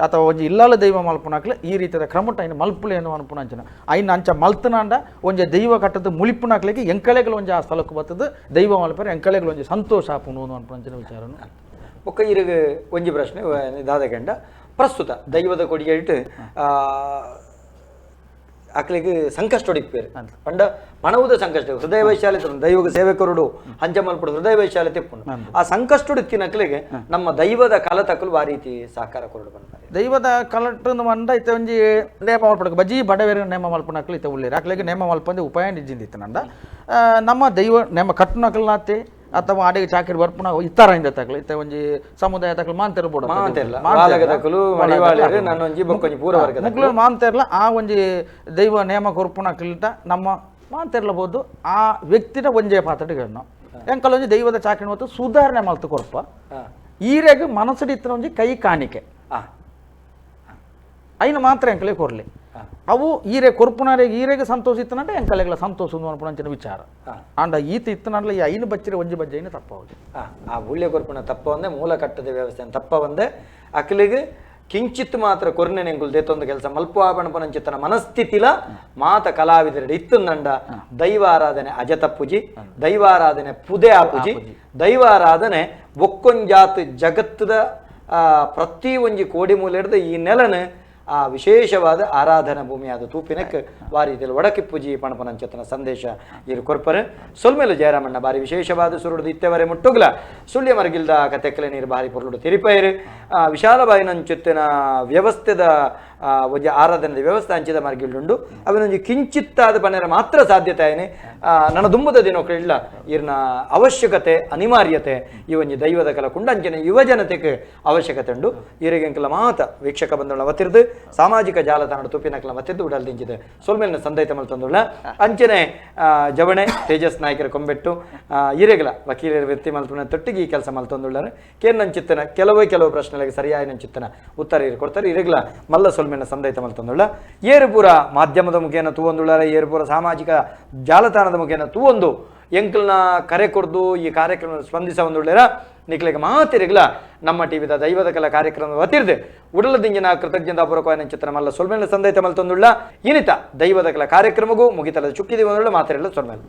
[SPEAKER 2] ಅಥವಾ ಒಂಜಿ ಇಲ್ಲಾಲ ದೈವ ಮಲ್ಪುನಕ್ಲೆ ಈ ರೀತಿಯ ಕ್ರಮಟ ಐನ ಮಲ್ಪುಲೇನು ಅನ್ಪುನ ಅಂಚನ ಐನ ಅಂಚ ಮಲ್ತನಾಂಡ ಒಂಜಿ ದೈವ ಕಟ್ಟದ ಮುಳಿಪುನಕ್ಲೆಗೆ ಎಂಕಳೆಗಳು ಒಂಜಿ ಆ ಸ್ಥಳಕ್ಕೆ ಬರ್ತದೆ ದೈವ ಮಲ್ಪರೆ ಎಂಕಳೆಗಳು ಒಂಜಿ ಸಂತೋಷ ಆಪುನು ಅನ್ಪುನ ಅಂಚಿನ ವಿಚಾರನು.
[SPEAKER 1] ಒಕ್ಕ ಇರಗ ಒಂಜಿ ಪ್ರಶ್ನೆ ದಾದಗಂಡ ಪ್ರಸ್ತುತ ದೈವದ ಕೊಡಿಗೆ ಅಕ್ಲಿಗೆ ಸಂಕಷ್ಟ ಹೊಡಿಪೇರು ಪಂಡ ಪಣವುದ ಸಂಕಷ್ಟ ಹೃದಯ ವೈಶಾಲ್ಯ ದೈವಗ ಸೇವೆ ಕೊರಡು ಹಂಚ ಮಲ್ಪಡು ಹೃದಯ ವೈಶಾಲ್ಯ ತಿಪ್ಪುಂಡು. ಆ ಸಂಕಷ್ಟ ತಿನ್ನಕ್ಲಿಗೆ ನಮ್ಮ ದೈವದ ಕಲ ತಕ್ಕಲು ಆ ರೀತಿ ಸಹಕಾರ ಕೊರಡು ಬಂತಾರೆ.
[SPEAKER 2] ದೈವದ ಕಲಟ್ಟು ಮಂಡ ಇತ್ತೆ ಒಂಜಿ ನೇಮ ಮಲ್ಪಡಕ್ಕೆ ಬಜಿ ಬಡವೇರ ನೇಮ ಮಲ್ಪನಕ್ಲು ಇತ್ತೆ ಉಳ್ಳೇರು ಅಕ್ಲಿಗೆ ನೇಮ ಮಲ್ಪಂದೆ ಉಪಾಯ ನಿಜ್ಜಿಂದಿತ್ತು ನಂಡ ನಮ್ಮ ದೈವ ನೇಮ ಕಟ್ಟುನಕ್ಲನಾತಿ ಅಥವಾ ಆಡಿಗೆ ಚಾಕಿರಿ ಬರ್ಪುನ ಇತ್ತಾರ ಇಂದ ತಕ್ಲು ಇತ್ತೆ ಒಂಜಿ ಸಮುದಾಯ ತಕ್ಲು ಮಾಂತೆರ್ ಬೋಡ ಮುಕ್ಲು ಮಾಂತೆರ್ಲ ಆ ಒಂಜಿ ದೈವ ನೇಮ ಕೊರ್ಪುನ ಕಿಲ್ಟ ನಮ್ಮ ಮಾಂತೆರ್ಲಬಹುದು ಆ ವ್ಯಕ್ತಿನ ಒಂಜೇ ಪಾತ್ರಕ್ಕೆ ಎಂಕಲ್ ಒಂಜಿ ದೈವದ ಚಾಕಿರಿ ಮತ್ತು ಸುಧಾರಣೆ ಮಲ್ತು ಕೊರ್ಪ ಈರೆಗ್ ಮನಸ್ಸು ಇತ್ತಿನ ಒಂಜಿ ಕೈ ಕಾಣಿಕೆ ಐನ ಮಾತ್ರ ಎಂಕಲೆ ಕೊರ್ಲಿ ಅವು ಈರೆ ಕೊರ್ಪುನಾರೆ ಈರೆಗೆ ಸಂತೋಷ ಇತ್ತನಂటే ಎಂಕಲೆಗಳ ಸಂತೋಷ ಅನ್ಪುನ ವಿಚಾರ. ಆಂಡ ಈತ ಇತ್ತನಂಡ್ಲ ಈ ಐನು ಬಚ್ಚಿರೆ ಒಂಜಿ ಬಜ್ಜೆ ಐನು ತಪ್ಪವುದು.
[SPEAKER 1] ಆ ಬುಳ್ಳೆ ಕೊರ್ಪುನ ತಪ್ಪ ಒಂದೇ ಮೂಲ ಕಟ್ಟದ ವ್ಯವಸ್ಥೆ ತಪ್ಪ ಒಂದೇ ಅಕ್ಲಿಗೆ ಕಿಂಚಿತ್ ಮಾತ್ರ ಕೊರ್ನೆ ಎಂಕುಲು ದೇತೊಂದು ಕೆಲಸ ಮಲ್ಪ ಪಣಪನಂಚಿತ್ತನ ಮನಸ್ಥಿತಿಲ ಮಾತ ಕಲಾವಿದರೆಡ್ ಇತ್ತಂದಂಡ ದೈವಾರಾಧನೆ ಅಜತಪ್ಪುಜಿ, ದೈವಾರಾಧನೆ ಪುದೆ ಆಪುಜಿ, ದೈವಾರಾಧನೆ ಒಕ್ಕೊಂಜಾತ್ ಜಗತ್ತದ ಪ್ರತಿ ಒಂಜಿ ಕೋಡಿ ಮೂಲೆ ಹಿಡ್ದು ಈ ನೆಲನ ಆ ವಿಶೇಷವಾದ ಆರಾಧನಾ ಭೂಮಿಯಾದ ತೂಪಿನಕ್ಕೆ ವಾರಿ ಒಡಕಿಪ್ಪುಜಿ ಪಣಪನಂಚತನ ಸಂದೇಶ ಇರು ಕೊರ್ಪರು. ಸೊಲ್ಮೇಲು ಜಯರಾಮಣ್ಣ ಬಾರಿ ವಿಶೇಷವಾದ ಸುರುಡು ಇತ್ತೆವರೆ ಮುಟ್ಟುಗ್ಲ ಸುಳ್ಯ ಮರಗಿಲ್ದ ಕತೆಕ್ಕಲೆ ನೀರು ಬಾರಿ ಪೊರ್ಲುಡು ತಿರಿಪೈರು ವಿಶಾಲಬಾಯಿನಂಚುತ್ತಿನ ವ್ಯವಸ್ಥೆದ ಒಂಜಿ ಆರಾಧನೆದ ವ್ಯವಸ್ಥೆ ಅಂಚಿದ ಮರಗಿಲ್ಡುಂಡು ಅವನೊಂಜಿ ಕಿಂಚಿತ್ತಾದ ಪನೆರ ಮಾತ್ರ ಸಾಧ್ಯತೆ ಆಯ್ನೆ ನನ್ನ ದುಂಬುದ ದಿನೊಕ್ಳಿಲ್ಲ ಇರ್ನ ಅವಶ್ಯಕತೆ ಅನಿವಾರ್ಯತೆ ಈ ಒಂಜಿ ದೈವದ ಕಲ ಕುಂಡಂಚಿನ ಯುವ ಜನತೆಗೆ ಅವಶ್ಯಕತೆ ಉಂಡು. ಈರೆಗೆಂಕಲ ಮಾತ ವೀಕ್ಷಕ ಬಂಧುಗಳ ವತಿರ್ದು ಸಾಮಾಜಿಕ ಜಾಲತಾಣ ತುಪ್ಪಿನಕಲ ಮತ್ತಿದ್ದು ಉಡಲ್ ದಿಂಚಿದೆ ಸೊಲ್ಮೇಲಿನ ಸಂದೈತ ಮಲ್ತಂದುಳ್ಳ ಅಂಚನೆ ಜವಣೆ ತೇಜಸ್ ನಾಯಕರ ಕೊಂಬೆಟ್ಟು ಈರೆಗಲ ವಕೀಲರ ವ್ಯಕ್ತಿ ಮಲ್ತುನ ತೊಟ್ಟಿಗೆ ಈ ಕೆಲಸ ಮಲ್ತೊಂದುಳ್ಳಾರೆ ಕೇನಂಚಿತ್ತನ ಕೆಲವೇ ಕೆಲವು ಪ್ರಶ್ನೆಗಳಿಗೆ ಸರಿಯಾದ ನಂಚಿತ್ತನ ಉತ್ತರ ಇರು ಕೊಡ್ತಾರೆ. ಈರೆಗಲ ಮಲ್ಲ ಸೊಲ್ಮೇಲಿನ ಸಂದೈತ ಮಲ್ತೊಂದುಳ್ಳ ಏರುಪುರ ಮಾಧ್ಯಮದ ಮುಖೇನ ತೂವೊಂದುಳ್ಳಾರೆ ಏರುಪುರ ಸಾಮಾಜಿಕ ಜಾಲತಾಣದ ಮುಖೇನ ತೂವೊಂದು ಎಂಕಲ್ನ ಕರೆ ಕೊಡ್ದು ಈ ಕಾರ್ಯಕ್ರಮ ಸ್ಪಂದಿಸ ಒಂದುಳ್ಳೇರ ನಿಕ್ಲೆಗೆ ಮಾತಿರಗ್ಲ ನಮ್ಮ ಟಿವಿದ ದೈವದ ಕಲಾ ಕಾರ್ಯಕ್ರಮ ವತಿರ್ದು ಉಡಲ ದಿಂಜಿನ ಕೃತಜ್ಞತಾಪೂರ್ವಕವಾದ ಚಿತ್ರ ಮಲ್ಲ ಸೊಲ್ಮೇಲೆ ಸಂದೈತ ಮಲ್ತೊಂದುಳ್ಳ ಇನಿತ ದೈವದ ಕಲಾ ಕಾರ್ಯಕ್ರಮಗೂ ಮುಗಿತಲದ ಚುಕ್ಕಿದಿ ಒಂದುಳ್ಳ ಮಾತಿರಲ್ಲ ಸೊಲ್ಮೇಲೆ.